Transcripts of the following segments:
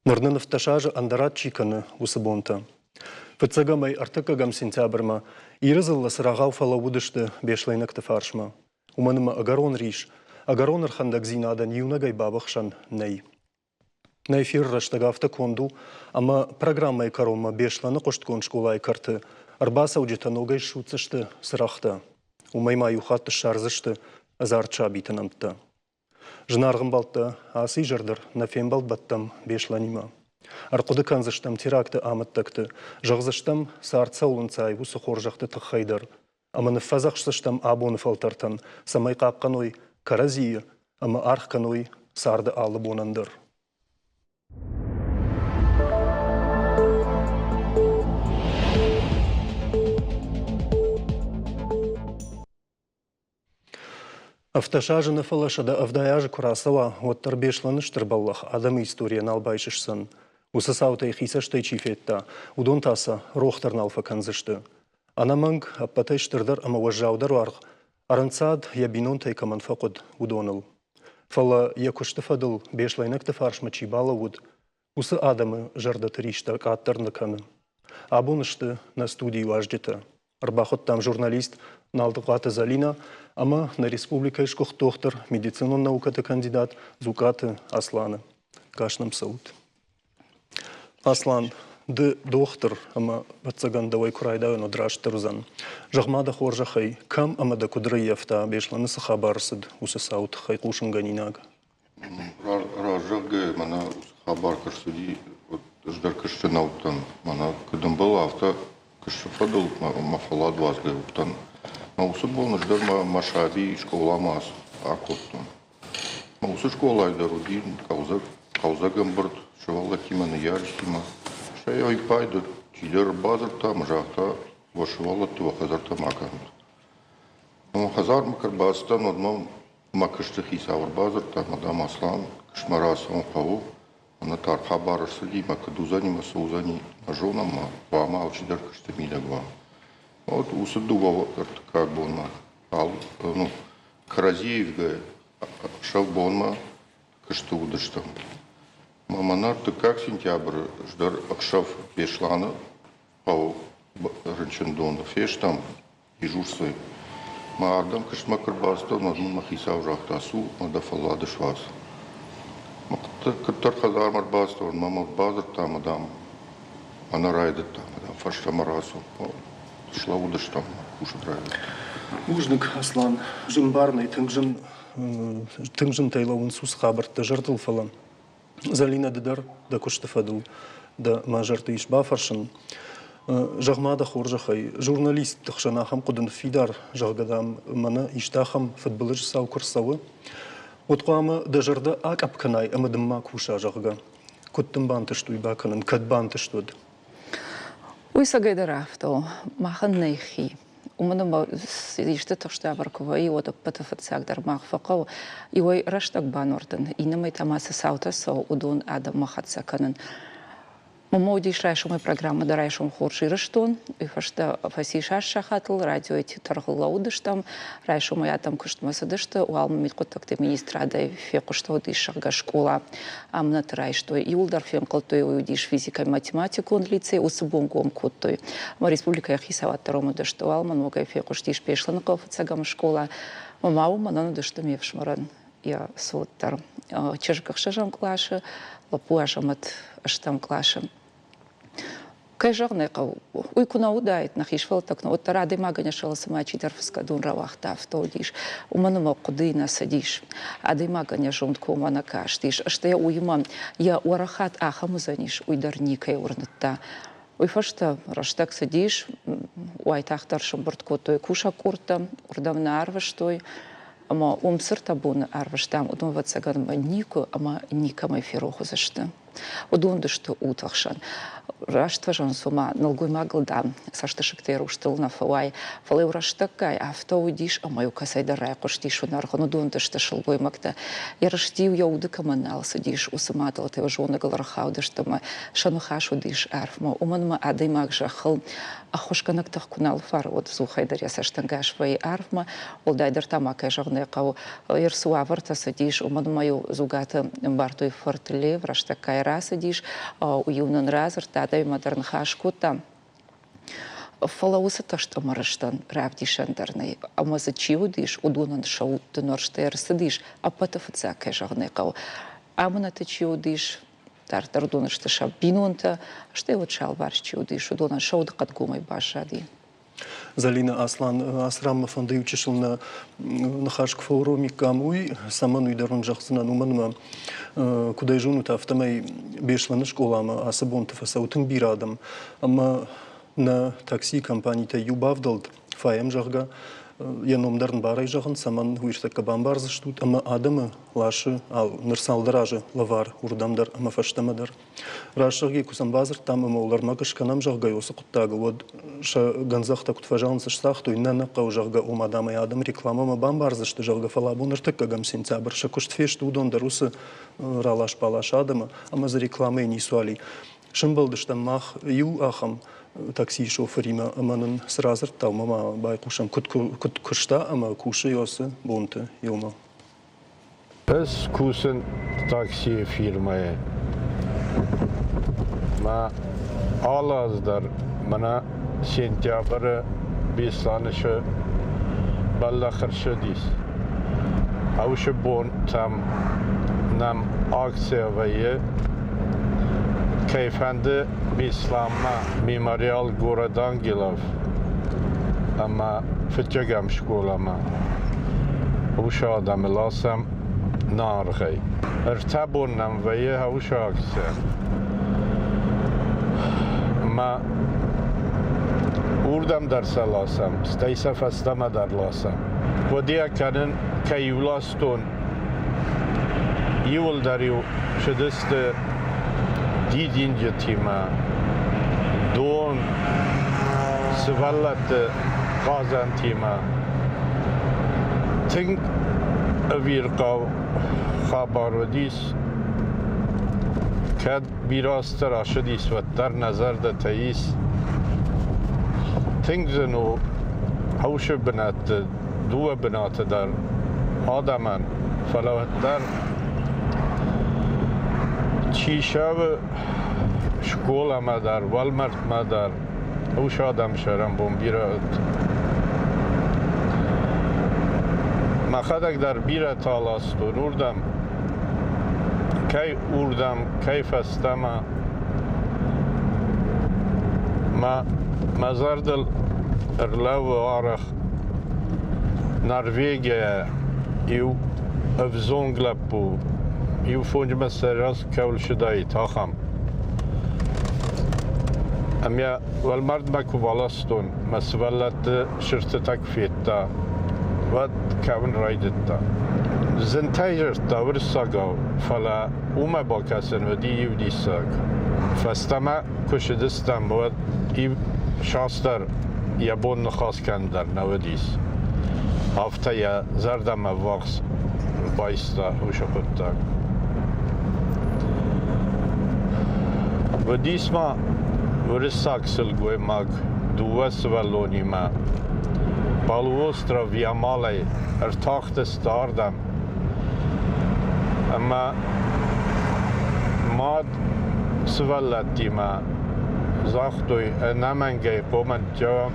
Ныр нын 17 азы ӕндӕрад чи кӕны, уыцы бонтӕ. Фыццӕгӕмӕй ӕртыккӕгӕм сентябрмӕ Иры дзыллӕ цырагъау фӕлӕууыдысты беслӕйнӕгты фарсмӕ. Уымӕн ӕмӕ ӕгӕрон рис, ӕгӕрон ӕрхӕндӕгдзинадӕн иунӕгӕй бабыхсӕн нӕй. Нӕ эфиры рӕстӕг афтӕ конд у, ӕмӕ программӕйы кӕронмӕ Беслӕны хъуыстгонд скъолайы кӕрты ӕрбацӕуджытӕ ногӕй ссудздзысты цырӕгътӕ. Уымӕй ма иу хатт ссардзысты ӕдзард сабиты нӕмттӕ. Зынаргъ ӕмбӕлттӕ, ацы изӕр дӕр нӕ фембӕлд бӕттӕм Беслӕнимӕ. Ӕрхъуыды кӕндзыстӕм теракты амӕттӕгты, зӕгъдзыстӕм, цард цӕуыл ӕнцайы, уыцы хорзӕхты тыххӕй дӕр, ӕмӕ ныффӕдзӕхсдзыстӕм абоны фӕлтӕртӕн, цӕмӕй хъахъхъӕной кӕрӕдзийы ӕмӕ аргъ кӕной царды алы бонӕн дӕр. 17 азы нӕ, фӕлӕ 170 азы куы рацӕуа, уӕддӕр Беслӕны стыр бӕллӕх адӕмы историйӕ нал байсысдзӕн. Уыцы цаутӕй хи цӕстӕй чи федта, уыдон та сӕ рох дӕр нал фӕкӕндзысты. Ӕнӕмӕнг, ӕппӕтӕй стырдӕр ӕмӕ уӕззаудӕр уаргъ ӕрӕнцад, йӕ бинонтӕй кӕмӕн фӕхъуыд, уыдоныл. Фӕлӕ йӕ куысты фӕдыл беслӕйнӕгты фарсмӕ чи балӕууыд, уыцы адӕмы зӕрдӕты рис дӕр къаддӕр нӕ кӕны. Абон сты нӕ студийы уазджытӕ. Ӕрбахуыдтам журналист Налдыхъуаты Зӕлинӕ ӕмӕ нӕ республикӕйы сгуыхт дохтыр, медицинон наукӕты кандидат Дзукъаты Асланы. Гас нӕм цӕут. Аслан, ды дохтыр ӕмӕ, ӕвӕццӕгӕн, дӕуӕй куы райдайон, уӕд растдӕр уыдзӕн. Зӕгъ-ма дӕ хорзӕхӕй, кӕм ӕмӕ дӕ куыд рыййӕфта, Беслӕны цы хабар ӕрцыд, уыцы цауы тыххӕй хъусынгӕнинаг? Раззаггӕй мӕнӕ уыцы хабар куы рцыди, уӕд ӕз дӕр куысты нӕ уыдтӕн. Мӕнӕ куыд ӕмбӕлы, афтӕ куысты фӕдыл мӕ фӕллад уадзгӕ уыдтӕн. Мӕ уыцы бон ӕз дӕр мӕ саби скъоламӕ акодтон. Уыцы скъолайы дӕр уыди хъӕлдзӕг, хъӕлдзӕг ӕмбырд сывӕллӕттимӕ, ныййарджытимӕ. Стӕй ӕвиппайды чидӕр ӕрбадзырдта ӕмӕ загъта, уӕ сывӕллӕтты уӕ хӕдзӕрттӕм акӕнут. Ӕмӕ хӕдзармӕ куы ӕрбацыдтӕн, уӕд мӕм мӕ куысты хицау ӕрбадзырдта, мадам Аслан, куыстмӕ рацӕуын хъӕуы, ӕнӕ тар хабар ӕрцыди, мӕ куыд уыдзӕни, мӕ цы уыдзӕни, нӕ зонӕм, ма хъуамӕ алчидӕр куысты мидӕг уа. Вот уыцы дыууӕ ӕртыккаг бонмӕ ну, кӕрӕдзийы ивгӕ ӕхсӕв бонмӕ куысты уыдыстӕм. Мӕ мӕнӕ ӕртыккаг сентябры ӕз дӕр ӕхсӕв Беслӕны хъӕуы рынчындоны фестӕм дежурствойы. Мӕ ардӕм куыстмӕ куы ӕрбацыдтӕн, уӕд мын мӕ хицау загъта, цу ӕмӕ дӕ фӕллад суадз. Мӕ куыддӕр хӕдзармӕ ӕрбацыдтӕн, мӕ мӕм ӕрбадзырдта ӕмӕ, дам, ӕнӕ райдыдта, ӕмӕ, дам, фӕстӕмӕ рацу. Слӕууыдыстӕм, кусын райдыдтам. Бузныг, Аслан. Зын барнӕй тынг зын, тынг зынтӕй лӕууынц уыцы хабӕрттӕ зӕрдыл, фӕлӕ Зӕлинӕ, ды дӕр дӕ куысты фӕдыл дӕ мӕ зӕрды ис бафӕрсын. Зӕгъ-ма дӕ хорзӕхӕй, журналистты хсӕн ахӕм хъуыды ныффидар, зӕгъгӕ, дам, мӕнӕ исты ахӕм фыдбылызы цау куы рцӕуы, уӕд хъуамӕ дӕ зӕрдӕ акъӕпп кӕнай ӕмӕ дын ма куса, зӕгъгӕ. Куыд дын бантыст уый бакӕнын, кӕд бантыст, уӕд? Уый цӕгӕйдӕр афтӕ у. Махӕн нӕй хи. Уымӕн ӕмӕ исты тыхстӕвӕр куы вӕййы, уӕд ӕппӕты фыццагдӕр мах фӕхъӕуы иуӕй рӕстӕг банордын, иннӕмӕй та ма цы цаутӕ цӕуы, уыдон адӕммӕ хӕццӕ кӕнын. Мӕнмӕ уыдис райсомӕй программӕ дӕр «Райсом хорз Ирыстон». Уый фӕстӕ фӕцис аст сахатыл, радиойы тӕргъыл лӕууыдыстӕм. Райсомӕй адӕм куыстмӕ цыдысты, уалынмӕ мидхъуыддӕгты министрадӕй фехъуыстӕуыдис, зӕгъгӕ, скъола амынӕты райстой. Иуылдӕр фенхъӕлдтой, уый уыдис физикӕ-математикон лицей, уыцы бон гом кодтой. Ӕмӕ республикӕйы хицауад дӕр уым уыдысты. Уалынмӕ ногӕй фехъуыстис Беслӕныхъӕуы фыццӕгӕм скъола. Ӕмӕ ма уым мӕнӕн уыдысты ме фсымӕрӕн йӕ цот дӕр. Чызг ӕхсӕзӕм къласы, лӕппу Азӕмӕт ӕстӕм къласы. Кӕй зӕгъын ӕй хъӕуы, уый куы нӕ уыдаид, нӕхи сфӕлтӕг нӕ, уӕддӕр адӕймагӕн йӕ сӕрыл цыма чидӕр фыцгӕ дон рауагъта, афтӕ уыдис. Уымӕн ӕмӕ хъуыдыйы нӕ цыдис. Адӕймагӕн йӕ зонд коммӕ нӕ кастис. Стӕй уыимӕ йӕ уӕрӕхад ахӕм уыдзӕнис, уый дӕр никӕй уырныдта. Уый фӕстӕ рӕстӕг цыдис, уайтагъддӕр сӕмбырд кодтой кусӕг къордтӕ, уырдӕм нӕ арвыстой. Ӕмӕ уым цы ртӕ боны арвыстам, уыдон, ӕвӕццӕгӕн, мӕ никуы ӕмӕ никӕмӕй ферох уыдзысты. Уыдон уыдысты утӕхсӕн. Раст фӕзӕгъын, цума нӕлгоймагыл, дам, цӕстысыгтӕ рустыл нӕ фӕуайы, фӕлӕ-иу рӕстӕггай афтӕ уыдис, ӕмӕ-иу кӕцӕйдӕр райхъуыстис уынӕргъын, уыдон уыдысты сылгоймӕгтӕ. Йӕ рысти-иу йӕ уды кӕмӕн нал цыдис, уыцы мадӕлтӕ-иу зоныгыл ӕрхаудысты ӕмӕ сӕ ныхас уыдис арфмӕ, уымӕн ӕмӕ адӕймаг зӕххыл ӕххуысгӕнӕг тых куы нал фӕры, уӕд цухӕй дӕр йӕ цӕстӕнгас вӕййы арвмӕ, уӕлдайдӕр та ма, кӕй зӕгъын ӕй хъӕуы, цы уавӕртӕ цыдис, уымӕн ӕмӕ-иу Дзугаты Бартойы фырт Лев рӕстӕггай рацыдис, уый-иу нын радзырдта, адӕмимӕ дӕр ныхас кодта. Фӕлӕ уыцы тыхст ӕмӕ рыстӕн равдисӕн дӕр нӕй. Ӕмӕ дзы чи уыдис, уыдонӕн сӕ удты норстӕй ӕрцыдис, ӕппӕты фыццаг, кӕй зӕгъын ӕй хъӕуы, амынӕты чи уыдис, дарддӕр уыдон сты сӕ бинонтӕ, стӕй уӕд сӕ алыварс чи уыдис, уыдонӕн сӕ уды хъӕдгомӕй баззади. Зӕлинӕ Аслан, ацы ранмӕ фӕнды иу чысыл нӕ ныхас куы фӕуромиккам, уый, цӕмӕн уый дӕр уын зӕгъдзынӕн, уымӕн ӕмӕ куыд ӕй зонут, афтӕмӕй Беслӕны скъоламӕ ацы бонты фӕцӕуы тынг бирӕ адӕм ӕмӕ нӕ таксийы компанитӕй иу бавдӕлд, фӕйӕм, зӕгъгӕ, йӕ ном дӕр ын барӕй зӕгъын, цӕмӕн уый ӕртӕккӕ бамбардзыстут ӕмӕ адӕмы ласы ныр цалдӕр азы лӕвар уырдӕм дӕр ӕмӕ фӕстӕмӕ дӕр. Рӕсугъд куы сӕм бадзырдтам ӕмӕ уыл ӕрмӕг скӕнӕм, зӕгъгӕ, уыцы хъуыддагыл, уӕд сӕ гӕндзӕхтӕ куыд фӕзӕгъынц, сцагътой, нӕ нӕ хъӕуы, зӕгъгӕ, ома, дам ӕй адӕм рекламӕмӕ бамбардзысты, зӕгъгӕ, фӕлӕ абон ӕртыккӕгӕм сентябрь сӕ куыст фесты, уыдон дӕр уыцы ралас-балас адӕмы, ӕмӕ дзы рекламӕйы ницуал и. Сӕмбӕлдыстӕм мах иу ахӕм таксийы шофыримӕ ӕмӕ нын цы радзырдта, уымӕ ма байхъусӕм, куыд куыста ӕмӕ кусы ацы бонты иумӕ. Ӕз кусын таксийы фирмӕйы. Мӕ алы аз дӕр мӕнӕ сентябры Беслӕны бӕллӕх ӕрцыдис. Ӕвсы бонтӕм нӕм акцийӕ вӕййы, кӕй фӕнды Беслӕнмӕ мемориал город Ангелов ӕмӕ фыццӕгӕм скъоламӕ. Уыцы адӕмы ласӕм нӕ аргъӕй. Ӕртӕ бон нӕм вӕййы уыцы акцийӕ. Ӕмӕ уырдӕм дӕр сӕ ласӕм, стӕй сӕ фӕстӕмӕ дӕр ласӕм. Хъуыдыйӕ кӕнын, кӕй-иу ластон, иуылдӕр-иу цыдысты дидинджытимӕ, дон, сывӕллӕтты хъазӕнтимӕ. Тынг ӕвирхъау хабар уыдис, кӕд бирӕ азты рацыдис, уӕддӕр нӕ зӕрдӕтӕ ис. Тынг зын у хъусы бынӕтты дыууӕ бынаты дӕр адӕмӕн, фӕлӕ уӕддӕр чи сӕвы скъоламӕ дӕр, уӕлмӕрдмӕ дӕр, ус адӕм сӕрӕнбон бирӕ уыд. Мӕхӕдӕг дӕр бирӕтӕ аластон уырдӕм, кӕй уырдӕм, кӕй фӕстӕмӕ. Мӕ, мӕ зӕрдыл ӕрлӕууы арӕх Норвегийӕ иу ӕвзонг лӕппу иу фонджмӕ сӕраз кӕуыл сыдаид, ахӕм. Ӕмӕ уӕлмӕрдмӕ куы баластон, мӕ сывӕллӕтты сырдтытӕ куы федта, уӕд кӕуын райдыдта. Зынтӕй зардта уырыссагау, фӕлӕ уымӕ бакӕсын уыди иу диссаг. Фӕстӕмӕ куы сыдыстӕм, уӕд иу цасдӕр йӕ бон ныхас кӕнын дӕр нӕ уыдис. Афтӕ йӕ зӕрдӕмӕ ӕввахс байста уыцы хъуыддаг. Уыдис ма уырыссаг сылгоймаг дыууӕ сывӕллонимӕ. Полуостров Ямалӕй ӕртахтысты ардӕм ӕмӕ мад сывӕллӕттимӕ загътой, ӕнӕмӕнгӕй хъомӕнтӕ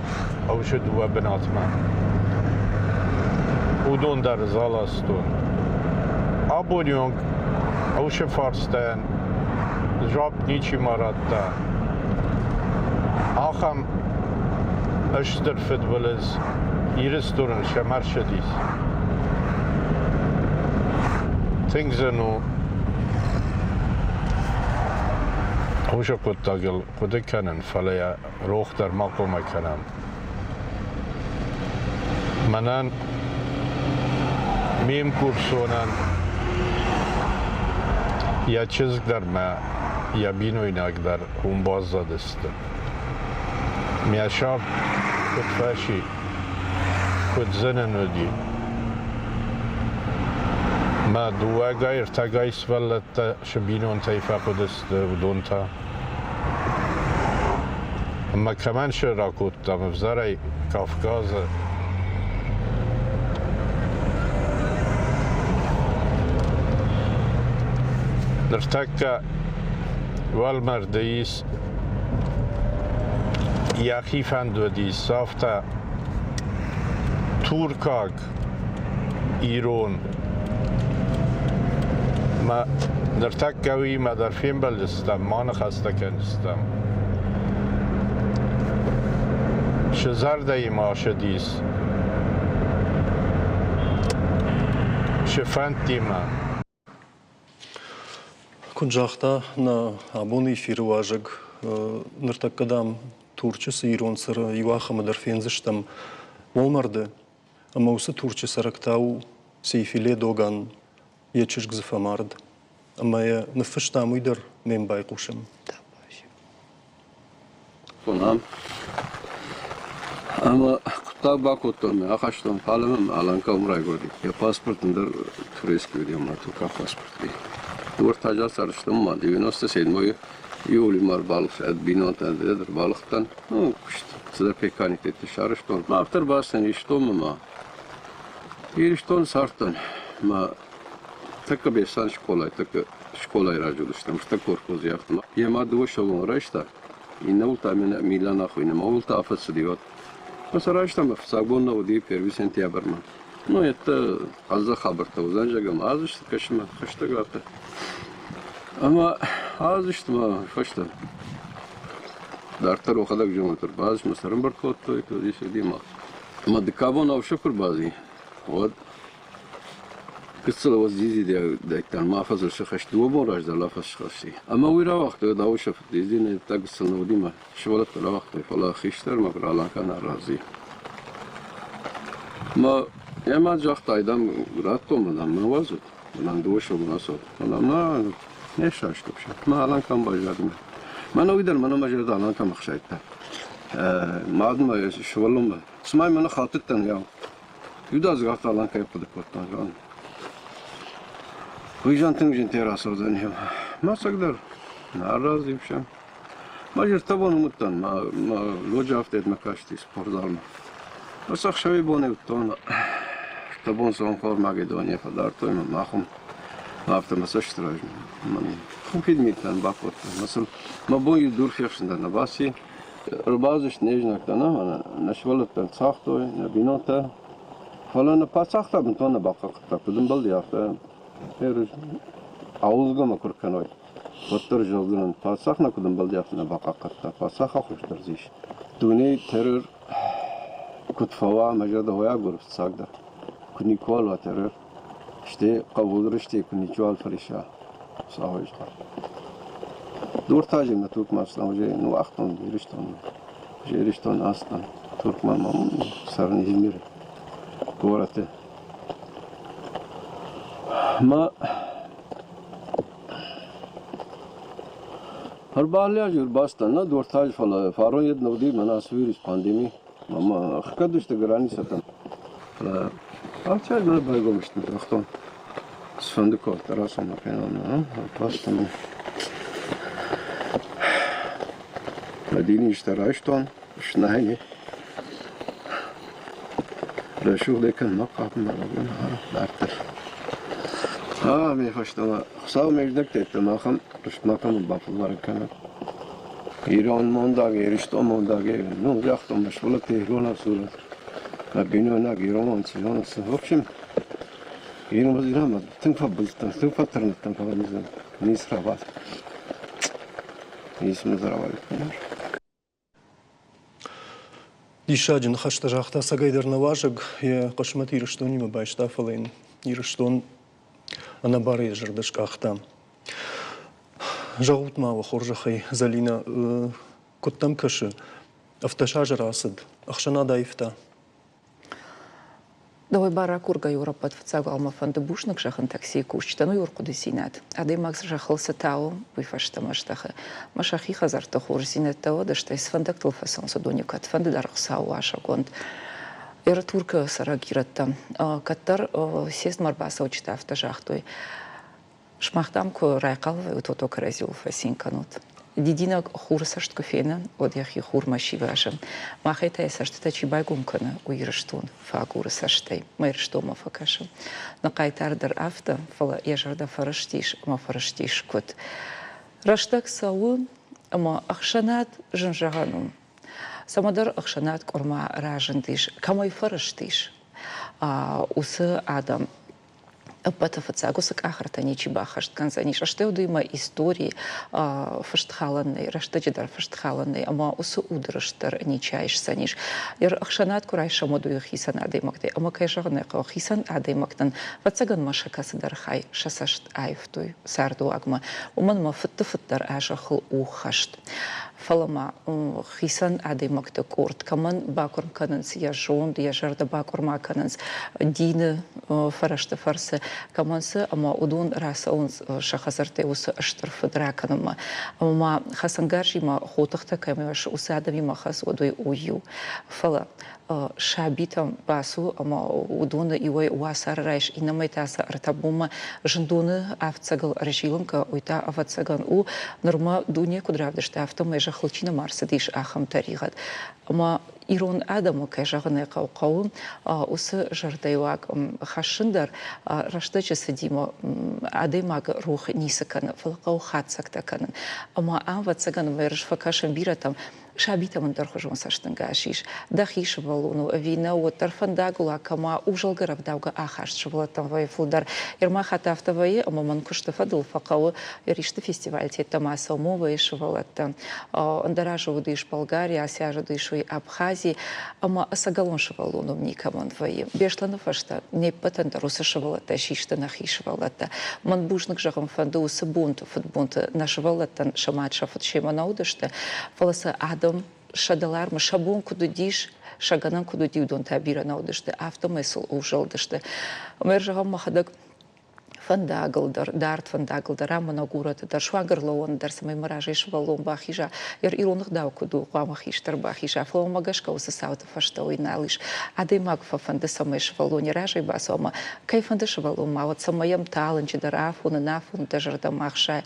ӕвсы дыууӕ бынатмӕ. Уыдон дӕр заластон. Абоны онг ӕвсы фарстайӕн дзуапп ничима радта. Ахӕм стыр фыдбылыз Ирыстоныл сӕм ӕрцыдис. Тынг зын у уыцы хъуыддагыл хъуыды кӕнын, фӕлӕ йӕ рох дӕр ма хъуамӕ кӕнӕм. Мӕнӕн ме мкурсонӕн йӕ чызг дӕр мӕ йӕ бинойнаг дӕр уым баззадысты. Мӕ сӕр куыд фӕци, куыд зын ын уыди. Мӕ дыууӕгай, ӕртӕгай сывӕллӕттӕ цы бинонтӕй фӕхъуыдысты, уыдон та. Ӕмӕ кӕмӕн сӕ ракодтам ӕвзӕрӕй Кавказы? Ныртӕккӕ Уӕлмӕрды ис йӕхи фӕнд уыдис, афтӕ туркаг ирон. Мӕ ныртӕккӕ уыимӕ дӕр фембӕлдыстӕм, ма ныхӕстӕ кӕндзыстӕм. Шы зӕрдӕимӕ ссыдис, шы фӕндтимӕ. Куыд загъта нӕ абоны эфиры уазӕг, ныртӕккӕ, дам, Турчы цы ирон цӕры, иу ахӕмы дӕр фендзыстӕм уӕлмӕрды. Ӕмӕ уыцы Турчы цӕрӕг та у Сейфиле Доган, йӕ чызг дзы фӕмард. Ӕмӕ йӕ ныффыстам уый дӕр ме мбайхъусӕм. Хъуынам. Ӕмӕ хъуыддаг бакодтон, мӕ ахастон, фӕлӕ мӕм Аланка уым райгуырди. Йӕ паспорт ӕндӕр турецкий уыди, ӕмӕ туркаг паспорт уыди. Дыууӕртӕ цардыстӕм ма 97-ы июлы ма ӕрбалыгъд бинонтӕ ӕрбалыгъдтӕн. Ну, куыст цыдӕр пеканикӕты сарӕзтон. Мӕ афтӕ ӕрбацыдтӕн Ирыстонмӕ ма. Ирыстоны цардтӕн. Мӕ тӕккӕ Беслӕны скъолайы, тӕккӕ скъолайы раз уыдыстӕм, стӕг корхоз афтӕ. Йӕ мад дыууӕ сывӕллоны райста, иннӕуыл та Милана хуыйны, мӕ уыл та афӕдз уӕд. Мӕ сӕ райстам, фыццаг бон нӕ уыди первый сентябрьмӕ. Ну, это хъӕздыг хабӕрттӕ уыдзӕн, зӕгъӕм, азысты кӕсынмӕ хӕстӕг афтӕ. Ӕмӕ азысты мӕ фӕстӕ. Дарддӕр уӕхӕдӕг зонут, ӕрбазмӕ сӕрӕмбырд кодтой, куыд ис уыди ма. Ӕмӕ дыккаг бон ӕвсӕ куы рбази, уӕд Гыццыл уӕд дзидзи ма афӕдзы сыхӕст, дыууӕ бон раздӕр афӕдз сыхӕсти. Ӕмӕ уый рауагътой, дауы сӕ фыд дӕ гыццыл нӕ уыди мӕ сывӕллӕттӕ рауагътой, фӕлӕ хистӕрмӕ ралака нӕ разы. Мӕ йӕ мад загъта, айдам радтон мӕ, дам, мӕ уадзут, мӕнӕн дыууӕ сывӕллоны ацӕут. Фӕлӕ мӕ не сраступ сӕ. Мӕ Аланкам баззад мӕ. Мӕнӕ уый дӕр мӕнӕ мӕ зӕрдӕ Аланкам ӕхсайдта. Мадмӕ сывӕллонмӕ. Цыма мӕнӕ хатыдтӕн, яу. Иудадзыг афтӕ Аланкӕйы хъуыды кодтон, зон. Уый зӕн тынг зынтӕй рацӕудзӕни. Мӕ ӕцӕгдӕр нӕ разы сӕм. Мӕ зӕрдӕ бон уым уыдтӕн, мӕ, мӕ лоджы афтӕ касти спортзалмӕ. Ӕз ӕхсӕви-бонӕй уыдтон, ӕртӕ бон цӕуын Магедония фӕдардтой мӕ махум. Афтӕ мӕ цӕсты раз мӕн хухид митӕн бакодта. Мӕ сын мӕ бон иу дур фехсын дӕр нӕ баци. Ӕрбацыдысты не знӕгтӕ, нӕ, нӕ сывӕллӕттӕн цагътой, нӕ бинонтӕ. Фӕлӕ нӕ паддзах та бынтон нӕ бахъахъхъӕдта, куыд ӕмбӕлди, афтӕ. Ауылгӕмӕ куы ркӕной, уӕддӕр зӕгъдзынӕн, паддзах нӕ куыд ӕмбӕлди, афтӕ нӕ бахъахъхъӕдта. Паддзах хуыздӕр дзы ис. Дунейы террор куыд фӕуа, мӕ зӕрдӕ уый агуры фыццагдӕр. Куы никуал уа террор, стӕй хъӕбул рыстӕй куы ничиуал фӕриса, Хуыцауӕй згъӕр. Дуртаджы мӕ Туркмӕ ацыдтӕн, уже ныууагътон Ирыстон. Уже Ирыстон ацыдтӕн. Туркмӕ ма цӕрын Измиры горӕты. Мӕ ӕрбалӕджы ӕрбацыдтӕн нӕ Дуртаджы, фӕлӕ фарон йед нӕ уыди, мӕнӕ ацы вирус пандеми. Мӕ ӕхгӕд сты границӕтӕ. Фӕлӕ алчер мӕ байгом сты, загътон. Сфӕнды кодта рацӕуын фенон, бацыдтӕн. Мӕ динистӕ райстон, снайни. Рӕсугъдӕй кӕн мӕ хъапмӕ дарддӕр. А, ме фӕстӕмӕ Хуыцау ме знӕгтӕ махӕн рӕстмӕ кӕнын бафӕлварын кӕнӕд. Ирон мондаг, Ирыстон мондаг, ну, загътон, мӕ сывӕллӕттӕ ирон ӕфсурӕт, мӕ бинойнаг ирон цинон в общем, ирон тынг фӕбылдтӕн, тынг фӕтырныдтӕн, фӕлӕ ницы рауад. Ницы мын дзы рауад. Диссаджы ныхӕстӕ загъта ӕцӕгӕйдӕр нӕ уазӕг, йӕ хъысмӕт Ирыстонимӕ байста, фӕлӕ йын Ирыстон ӕнӕбары йӕ зӕрдӕ скъахта. Зӕгъут ма уӕ хорзӕхӕй, Зӕлинӕ, куыд дӕм кӕсы, 17 азы рацыд, ӕхсӕнад аивта? Дӕуӕй бар ракургӕ ӕппӕт фыццаг уал мӕ фӕнды бузныг зӕгъын таксийы кусджытӕн, уый ӕрхъуыдыдзинад. Адӕймаг зӕххыл цы тауы, уый фӕстӕмӕ здӕхы. Мӕ сӕхи хӕдзӕртты хорздзинӕдтӕ уӕд, стӕй цы фӕндӕгтыл фӕцӕуынц, уыдоны кӕдфӕнды дӕр Хуыцауы уасӕгонд. Туркы цӕрӕг ирӕттӕ кӕддӕр съездмӕ ӕрбацӕуджытӕ афтӕ загътой: Сымах, дам, куы райхъал вӕййут, уӕд уӕ кӕрӕдзиуыл фӕцин кӕнут. Дидинӕг хуры цӕст куы фены, уӕд йӕхи хурмӕ сивӕзы. Махӕй та йӕ цӕстытӕ чи байгом кӕны, уый Ирыстон фӕагуры цӕстӕй, мӕ Ирыстонмӕ фӕкӕсы. Нӕ хъайтар дӕр афтӕ, фӕлӕ йӕ зӕрдӕ фӕрыстис ӕмӕ фӕрыстис куыд. Рӕстӕг цӕуы, ӕмӕ ӕхсӕнад зын зӕгъӕн у. Цӕмӕдӕр ӕхсӕнад къуырма разындис, кӕмӕй фӕрыстис, уыцы адӕм ӕппӕты фыццаг уыцы къахыртӕ ничи баххӕст кӕндзӕнис. Стӕй уыдоимӕ истори фыст халӕн нӕй, рӕстӕджы дӕр фыст халӕн нӕй, ӕмӕ уыцы удрыст дӕр ничи айсдзӕнис. Ӕхсӕнад куы райсӕм, уӕд уый хицӕн адӕймӕгтӕй. Ӕмӕ кӕй зӕгъын ӕй хъӕуы, хицӕн адӕймӕгтӕн, ӕвӕццӕгӕн ма сӕ кӕцыдӕр хай сӕ цӕст аивтой цардуагмӕ. Уымӕн ӕмӕ фыдты фыддӕр а зӕххыл у хӕст. Фӕлӕ ма хицӕн адӕймӕгты къорд кӕмӕн бакуырм кӕнынц йӕ зонд, йӕ зӕрдӕ бакъуырма кӕнынц дины фӕрӕзты фӕрцы, кӕмӕн цы, ӕмӕ уыдон рацӕуынц сӕ хӕдзӕрттӕй уыцы стыр фыд ракӕнынмӕ. Ӕмӕ ма хӕцӕнгарзимӕ хотыхтӕ кӕмӕ ис, уыцы адӕмимӕ хӕц, уӕд уый у иу. Фӕлӕ сабитӕм бацу ӕмӕ уыдоны иуӕй уацары райс, иннӕмӕй та сӕ ӕртӕ бонмӕ зындоны ӕфцӕгыл ӕрзилын кӕ, уый та, ӕвӕццӕгӕн, у, нырма дуне куыд равдыста, афтӕмӕй зӕххыл чи нӕма ӕрцыдис, ахӕм тӕригъӕд. Ӕмӕ ирон адӕмы, кӕй зӕгъын ӕй хъӕуы, хъӕуы уыцы зӕрдӕйуаг хӕссын дӕр рӕстӕджы цыдимӕ адӕймаг рох ницы кӕны, фӕлӕ хъӕуы хатдзӕгтӕ кӕнын. Ӕмӕ ам, ӕвӕццӕгӕн, ӕмӕ фӕкӕсын бирӕтӕм, сабитӕм ӕндӕрхуызон цӕстӕнгас ис. Дӕхи сывӕллон у ӕви нӕ, уӕддӕр фӕндагыл кӕмӕ узӕлгӕ рӕвдаугӕ ахаст сывӕллӕттӕм вӕййы фылдӕр. Ерма хатт афтӕ вӕййы, ӕмӕ мӕн куысты фӕдыл фӕхъӕуы исты фестивальтӕ ма цӕумо вӕййы сывӕллӕттӕ. Ӕндӕр азы уыдис Болгари, ацы аз уыдис уый Абхази, ӕмӕ ӕцӕгӕлон сывӕллон уым никӕмӕн вӕййы. Беслӕны фӕстӕ не ппӕтӕн дӕр уыцы сывӕллӕттӕ систы нӕхи сывӕллӕттӕ. Мӕн бузныг зӕгъын фӕнды уыцы бонты, фыдбонты нӕ сывӕллӕттӕн сӕ мад, сӕ фыд семӕ нӕ уыдысты, фӕлӕ сӕ адӕм сӕ дӕлармы сӕ бон куыд уыдис, сӕ гӕнӕн куыд уыди, уыдон та бирӕ нӕ уыдысты, афтӕмӕй сыл узӕлдысты. Ӕмӕ зӕгъӕм, мӕхӕдӕг фӕндагыл дӕр, дард фӕндагыл дӕр, ӕмӕ нӕ горӕты дӕр, суанг ӕрлӕууӕны дӕр, цӕмӕй мӕ разӕй сывӕллон бахиза. Ирон ӕгъдау куыд у, хъуамӕ хистӕр бахиза, фӕлӕ уымӕ гӕсгӕ уыцы цауты фӕстӕ уый нал ис. Адӕймаг фӕфӕнды, цӕмӕй сывӕллон йӕ разӕй бацӕуа ӕмӕ кӕй фӕнды сывӕллон ма уӕд, цӕмӕй йӕм талынджы дӕр афоны, нафоны дӕ зӕрдӕ ма хсайа.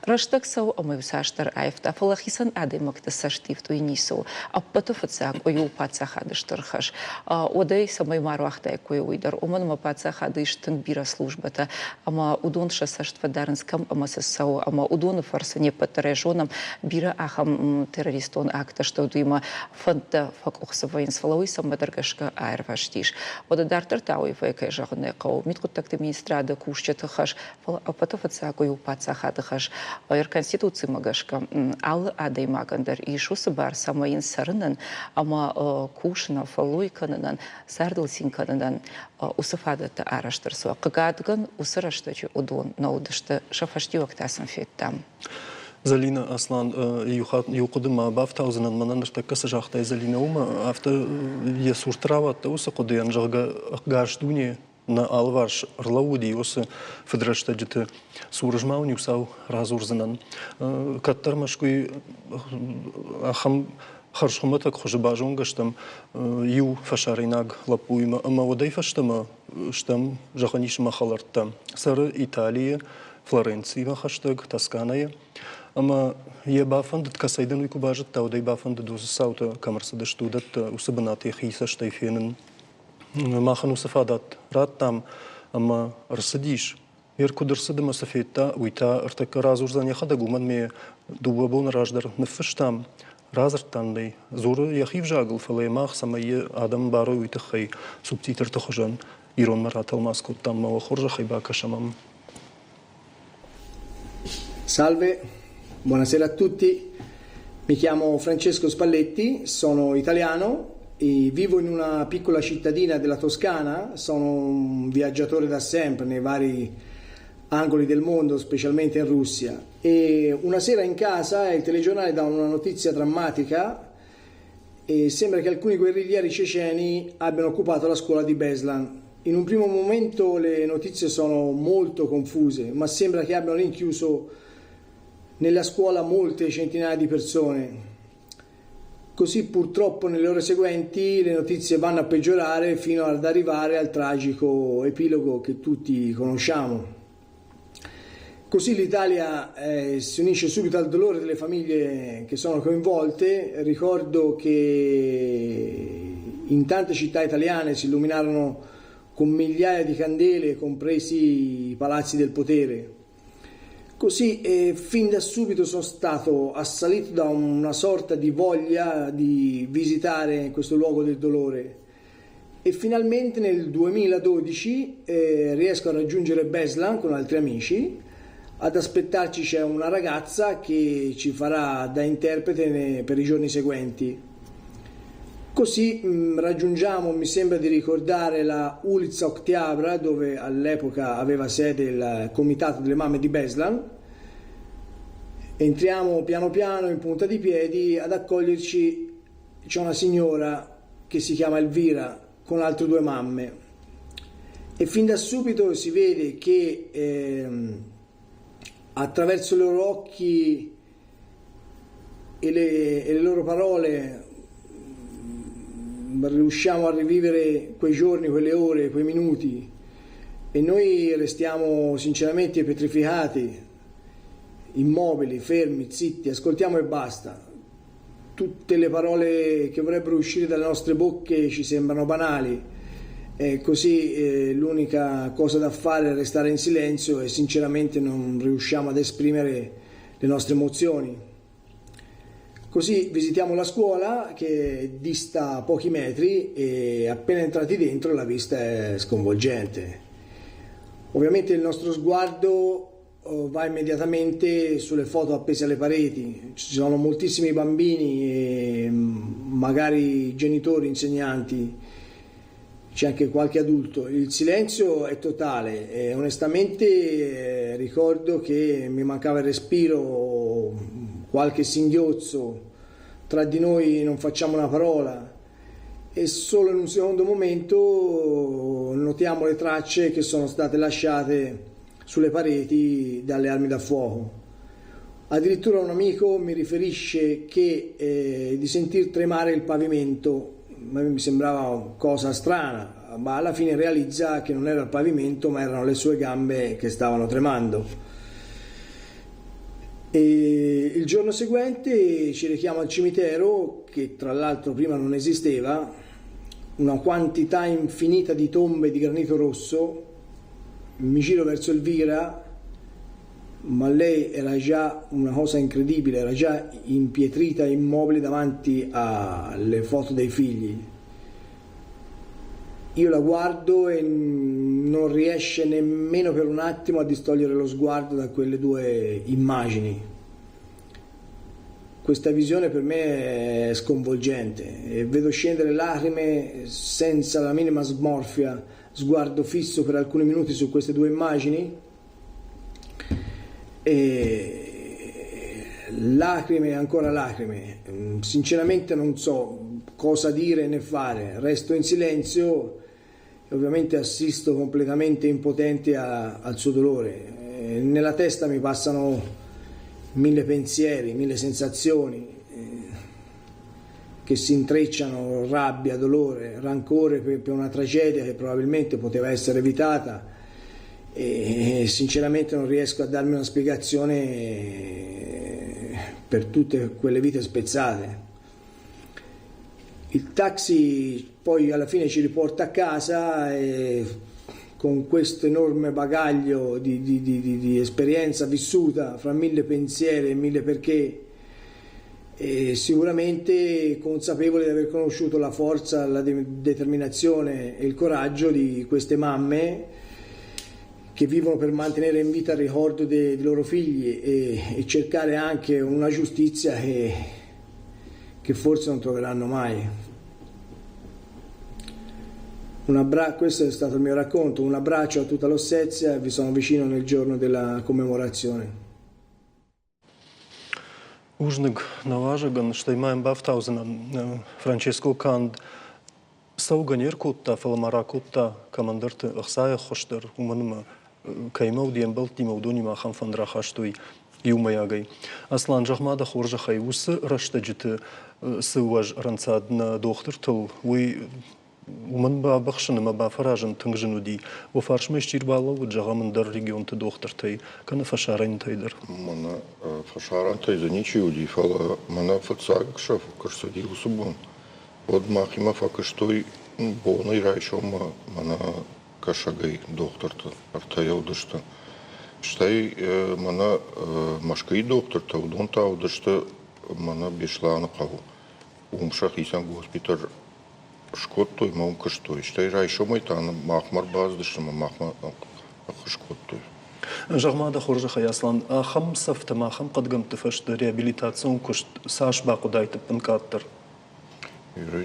Рӕстӕг цӕуы ӕмӕ иу цасдӕр аивта, фӕлӕ хицӕн адӕймӕгты цӕст ивд уый ницы у. Ӕппӕты фыццаг уый у паддзахады стыр хӕс. Уӕд ӕй цӕмӕй ма руагътаиккой уый дӕр, уымӕн ӕмӕ паддзахады ис тынг бирӕ службӕтӕ ӕмӕ уыдон сӕ цӕст фӕдарынц кӕм ӕмӕ цы цӕуы ӕмӕ уыдоны фӕрцы не ппӕт дӕр зонӕм, бирӕ ахӕм террористон акттӕ сты, уыимӕ фӕндтӕ фӕкъуыхцы вӕййынц, фӕлӕ уый цӕмӕдӕр гӕсгӕ аирвӕзтис. Уӕдӕ дарддӕр та уый кӕй зӕгъын ӕй хъӕуы, мидхъуыддӕгты министрады кусджыты хӕс, фӕлӕ ӕппӕты фыццаг уый у паддзахады хӕс. Конституцимӕ гӕсгӕ алы адӕймагӕн дӕр ис уыцы бар, цӕмӕй йын цӕрынӕн ӕмӕ кусынӕн, фӕллой кӕнынӕн, цардыл цин кӕнынӕн уыцы фадӕттӕ арӕзт ӕрцӕуа. Хъыгагӕн, уыцы рӕстӕджы уыдон нӕ уыдысты, сӕ фӕстиуӕгтӕ сын федтам. Зӕлинӕ Аслан, иу хатт иу хъуыды ма бафтаудзынӕн, мӕнӕн ныртӕккӕ цы загътай, Зӕлинӕ, уымӕ афтӕ йӕ цурты рауадтӕ уыцы хъуыдыйӕн, зӕгъгӕ, ӕгас дуне нӕ алыварс ӕрлӕууыди уыцы фыдрӕстӕджыты цур ӕз ма уын иу цау радзурдзынӕн. Кӕддӕр Мӕскуыйы ахӕм хӕрзхуымӕтӕг хуызы базонгӕ стӕм иу фӕсарӕйнаг лӕппуимӕ ӕмӕ уӕдӕй фӕстӕмӕ стӕм, зӕгъӕн ис, мӕ хӕлӕрттӕ. Цӕры Италийы, Флоренциимӕ хӕстӕг, Тосканӕйы. Ӕмӕ йӕ бафӕндыд, кӕцӕй дын уый куы базыдта, уӕд ӕй бафӕндыд уыцы цаутӕ кӕм ӕрцыдысты, уыдӕттӕ уыцы бынат йӕхи цӕстӕй фенын. Махӕн уыцы фадат радтам ӕмӕ ӕрцыдис. Йе куыд ӕрцыд ӕмӕ цы федта, уый та ӕртӕккӕ радзурдзӕн йӕхӕдӕг, уымӕн ме дыууӕ боны раздӕр ныффыстам, радзырдтам ӕй. Дзуры йӕхи взагыл, фӕлӕ йӕ мах, цӕмӕй йӕ адӕм барой, уый тыххӕй субтитрты хуызӕн иронмӕ ратӕлмац кодтам ӕмӕ уӕ хорзӕхӕй бакӕсӕм ӕм. Salve, buonasera a tutti. Mi chiamo Francesco Spalletti, sono italiano e vivo in una piccola cittadina della Toscana, sono un viaggiatore da sempre nei vari angoli del mondo, specialmente in Russia. E una sera in casa il telegiornale dà una notizia drammatica e sembra che alcuni guerriglieri ceceni abbiano occupato la scuola di Beslan. In un primo momento le notizie sono molto confuse, ma sembra che abbiano rinchiuso nella scuola molte centinaia di persone. Così purtroppo nelle ore seguenti le notizie vanno a peggiorare fino ad arrivare al tragico epilogo che tutti conosciamo. Così l'Italia eh, si unisce subito al dolore delle famiglie che sono coinvolte. Ricordo che in tante città italiane si illuminarono con migliaia di candele, compresi i palazzi del potere. Così fin da subito sono stato assalito da una sorta di voglia di visitare questo luogo del dolore e finalmente nel 2012 riesco a raggiungere Beslan con altri amici. Ad aspettarci c'è una ragazza che ci farà da interprete per i giorni seguenti. Così raggiungiamo, mi sembra di ricordare, la Ulitsa Oktyabra, dove all'epoca aveva sede il comitato delle mamme di Beslan. Entriamo piano piano in punta di piedi, ad accoglierci c'è una signora che si chiama Elvira con altre due mamme e fin da subito si vede che attraverso i loro occhi e le loro parole riusciamo a rivivere quei giorni, quelle ore, quei minuti e noi restiamo sinceramente petrificati, immobili, fermi, zitti, ascoltiamo e basta. Tutte le parole che vorrebbero uscire dalle nostre bocche ci sembrano banali, e così l'unica cosa da fare è restare in silenzio e sinceramente non riusciamo ad esprimere le nostre emozioni. Così visitiamo la scuola che dista pochi metri e appena entrati dentro la vista è sconvolgente. Ovviamente il nostro sguardo va immediatamente sulle foto appese alle pareti. Ci sono moltissimi bambini e magari genitori, insegnanti, c'è anche qualche adulto. Il silenzio è totale e onestamente ricordo che mi mancava il respiro, qualche singhiozzo, tra di noi non facciamo una parola e solo in un secondo momento notiamo le tracce che sono state lasciate sulle pareti dalle armi da fuoco. Addirittura un amico mi riferisce che di sentir tremare il pavimento, ma mi sembrava una cosa strana, ma alla fine realizza che non era il pavimento ma erano le sue gambe che stavano tremando. E il giorno seguente ci rechiamo al cimitero, che tra l'altro prima non esisteva, una quantità infinita di tombe di granito rosso. Mi giro verso Elvira, ma lei era già una cosa incredibile, era già impietrita, immobile davanti alle foto dei figli. Io la guardo e non riesce nemmeno per un attimo a distogliere lo sguardo da quelle due immagini. Questa visione per me è sconvolgente e vedo scendere lacrime senza la minima smorfia, sguardo fisso per alcuni minuti su queste due immagini e lacrime e ancora lacrime. Sinceramente non so cosa dire né fare, resto in silenzio e ovviamente assisto completamente impotente al suo dolore. Nella testa mi passano mille pensieri, mille sensazioni che si intrecciano, rabbia, dolore, rancore per una tragedia che probabilmente poteva essere evitata e sinceramente non riesco a darmi una spiegazione per tutte quelle vite spezzate. Il taxi poi alla fine ci riporta a casa e con questo enorme bagaglio di esperienza vissuta fra mille pensieri e mille perché, e sicuramente consapevole di aver conosciuto la forza, la determinazione e il coraggio di queste mamme che vivono per mantenere in vita il ricordo dei loro figli e cercare anche una giustizia che forse non troveranno mai. Questo è stato il mio racconto, un abbraccio a tutta l'Ossezia e vi sono vicino nel giorno della commemorazione. Бузныг нӕ уазӕгӕн, стӕй ма йӕм бафтаудзынӕн Франческо канд цӕугӕ не ркодта, фӕлӕ ма ракодта кӕмӕндӕрты ӕхцайы ӕххуыс дӕр, уымӕн ӕмӕ кӕимӕ уыд йе мбӕлттимӕ, уыдонимӕ ахӕм фӕнд рахастой иумӕйагӕй. Аслан, зӕгъ-ма дӕ хорзӕхӕй, уыцы рӕстӕджыты цы уӕз ӕрӕнцад нӕ дохтыртыл, уый уымӕн бабыхсын ӕмӕ бафӕразын тынг зын уыди. Уӕ фарсмӕ исчи ӕрбалӕууыд, зӕгъӕм, ӕндӕр регионты дохтыртӕй, кӕнӕ фӕсарӕнтӕй дӕр? Мӕнӕ фӕсарӕнтӕй дзы ничи уыди, фӕлӕ мӕнӕ фыццаг ӕхсӕв куы рцыди уыцы бон, уӕд махимӕ фӕкуыстой бонӕй райсоммӕ мӕнӕ кӕсӕгӕй дохтырты ӕртӕйӕ уыдысты. Стӕй мӕнӕ Мӕскуыйы дохтыртӕ, уыдон та уыдысты мӕнӕ Беслӕны хъӕуы. Уым сӕхицӕн госпиталь скодтой мӕ уым куыстой. Стӕй райсомӕй та махмӕ ӕрбацыдысты ӕмӕ махмӕ ӕххуыс кодтой. Зӕгъ-ма дӕ хорзӕхӕй, Аслан, ахӕм цӕфтӕ ӕмӕ ахӕм хъӕдгӕмтты фӕстӕ реабилитацион куыст цас бахъуыдаид ӕппынкъаддӕр?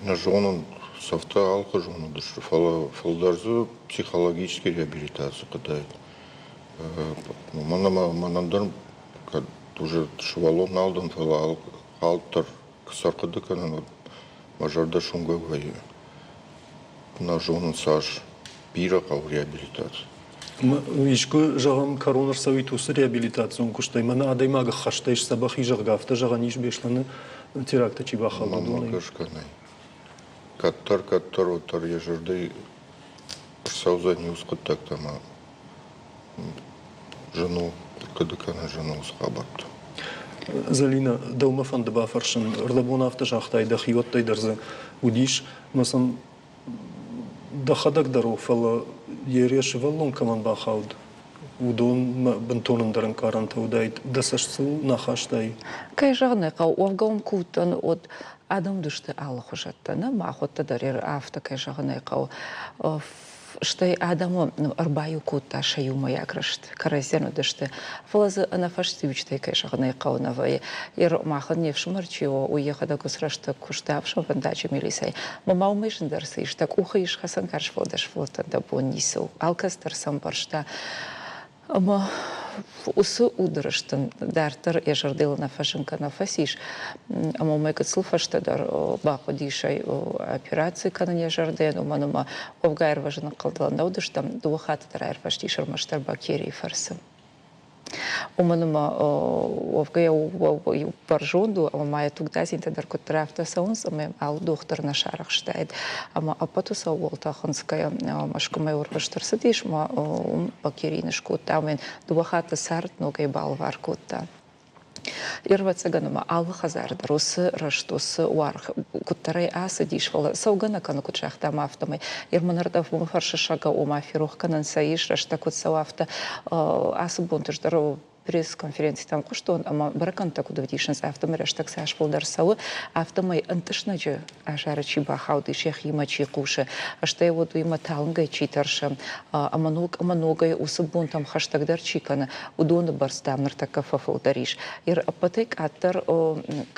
Нӕ зонын, цӕфтӕ алыхуызон уыдысты, фӕлӕ фылдӕр дзы психологический реабилитаци хъуыдаид. Уымӕн ӕмӕ мӕнӕн дӕр кӕд уже сывӕллон нал дӕн, фӕлӕ алкъдӕр цы ӕрхъуыды кӕнын, уӕд мӕ зӕрдӕ суынгӕг вӕййы. Нӕ зонын, цас бирӕ хъӕуы реабилитаци. Искуы, зӕгъӕм, кӕрон ӕрцӕуид уыцы реабилитацион куыстӕй, мӕнӕ адӕймаг ӕххӕстӕй сдзӕбӕх и, зӕгъгӕ, афтӕ зӕгъӕн ис Беслӕны теракты чи бахауд, уыдонӕй? Мӕнмӕ гӕсгӕ нӕй. Кӕддӕр, кӕддӕр уӕддӕр йӕ зӕрдӕйы ӕрцӕудзӕни уыцы хъуыддӕгтӕ ӕмӕ зын у хъуыды кӕнын, зын у уыцы хабӕрттӕ. Зӕлинӕ, дӕумӕ фӕнды бафӕрсын, ӕрдӕбон афтӕ загътай, дӕ хиуӕттӕй дӕр дзы уыдис, ӕмӕ сын дӕхӕдӕг дӕр у, фӕлӕ йе сывӕллон кӕмӕн бахауд, уыдонмӕ бынтон ӕндӕр ӕнкъарӕнтӕ уыдаид. Дӕ цӕст сыл нӕ хастай? Кӕй зӕгъын ӕй хъӕуы, уӕвгӕ уым куы уыдтӕн, уӕд адӕм уыдысты алыхуызӕттӕ. Нӕ махуӕттӕ дӕр афтӕ, кӕй зӕгъын ӕй хъӕуы, стӕй адӕмы ӕрбаиу кодта сӕ иумӕйаг рыст, кӕрӕдзийӕн уыдысты. Фӕлӕ дзы ӕнӕфӕстиуджытӕй, кӕй зӕгъын ӕй хъӕуы, нӕ вӕййы. Махӕн не фсымӕр чи у, уый йӕхӕдӕг уыцы рӕстӕг куыста ӕфсӕнвӕндаджы милицӕйы. Мӕ ма уымӕй зындӕр цы ис, дӕ къухы ис хӕцӕнгарз, фӕлӕ дӕ сывӕллӕттӕн дӕ бон ницы у. Алкӕцы дӕр сӕ ӕмбӕрста. Ӕмӕ уыцы удрыст ын дарддӕр йӕ зӕрдыл нӕ фӕзын кӕнӕ фӕцис. Ӕмӕ уымӕй гыццыл фӕстӕдӕр бахъуыдис ӕй операци кӕнын йӕ зӕрдӕйӕн, уымӕн ӕмӕ уӕвгӕ аирвӕзыны ӕнхъӕл нӕ уыдыстӕм, дыууӕ хатты дӕр аирвӕзтис ӕрмӕстдӕр бактерийы фӕрцы. Уымӕн ӕмӕ уӕвгӕ бӕрзонд у ӕмӕ ма йӕ тугдадзинтӕ дӕр куыддӕр афтӕ цӕуынц ӕмӕ алы дохтыр нӕ сарӕхстаид. Ӕмӕ ӕппӕт уыцы ӕууӕлтӕ хынцгӕйӕ Мӕскуымӕ ӕрвыст ӕрцыдис ӕмӕ уым Бакерины скодта ӕмӕ йын дыууӕ хатты цард ногӕй балӕвар кодта. Ӕвӕццӕгӕн ӕмӕ алы хӕдзар дӕр уыцы рӕзт, уыцы уаргъ куыддӕрӕй ацыдис, фӕлӕ цӕугӕ нӕ кӕны, куыд загътам, афтӕмӕй. Ерманӕрдӕм фӕрсы сӕгӕ, ома ферох кӕнын сӕ ис, рӕстӕг куыд цӕуы, афтӕ ацы бонты дӕр пресс-конференцитӕм хъуыстон ӕмӕ бӕрӕггӕндтӕ куыд ӕвдисынц, афтӕмӕй рӕстӕг цас фылдӕр цӕуы, афтӕмӕй ӕнтъыснӕджы азары чи бахаудис, йӕхимӕ чи хъусы, стӕй уӕд уыимӕ талынгӕй чи тӕрсы ӕмӕ ног ӕмӕ ногӕй уыцы бонтӕм хӕстӕгдӕр чи кӕны, уыдоны бӕрц, дам, ныртӕккӕ фӕфылдӕр ис. Ӕппӕтӕй къаддӕр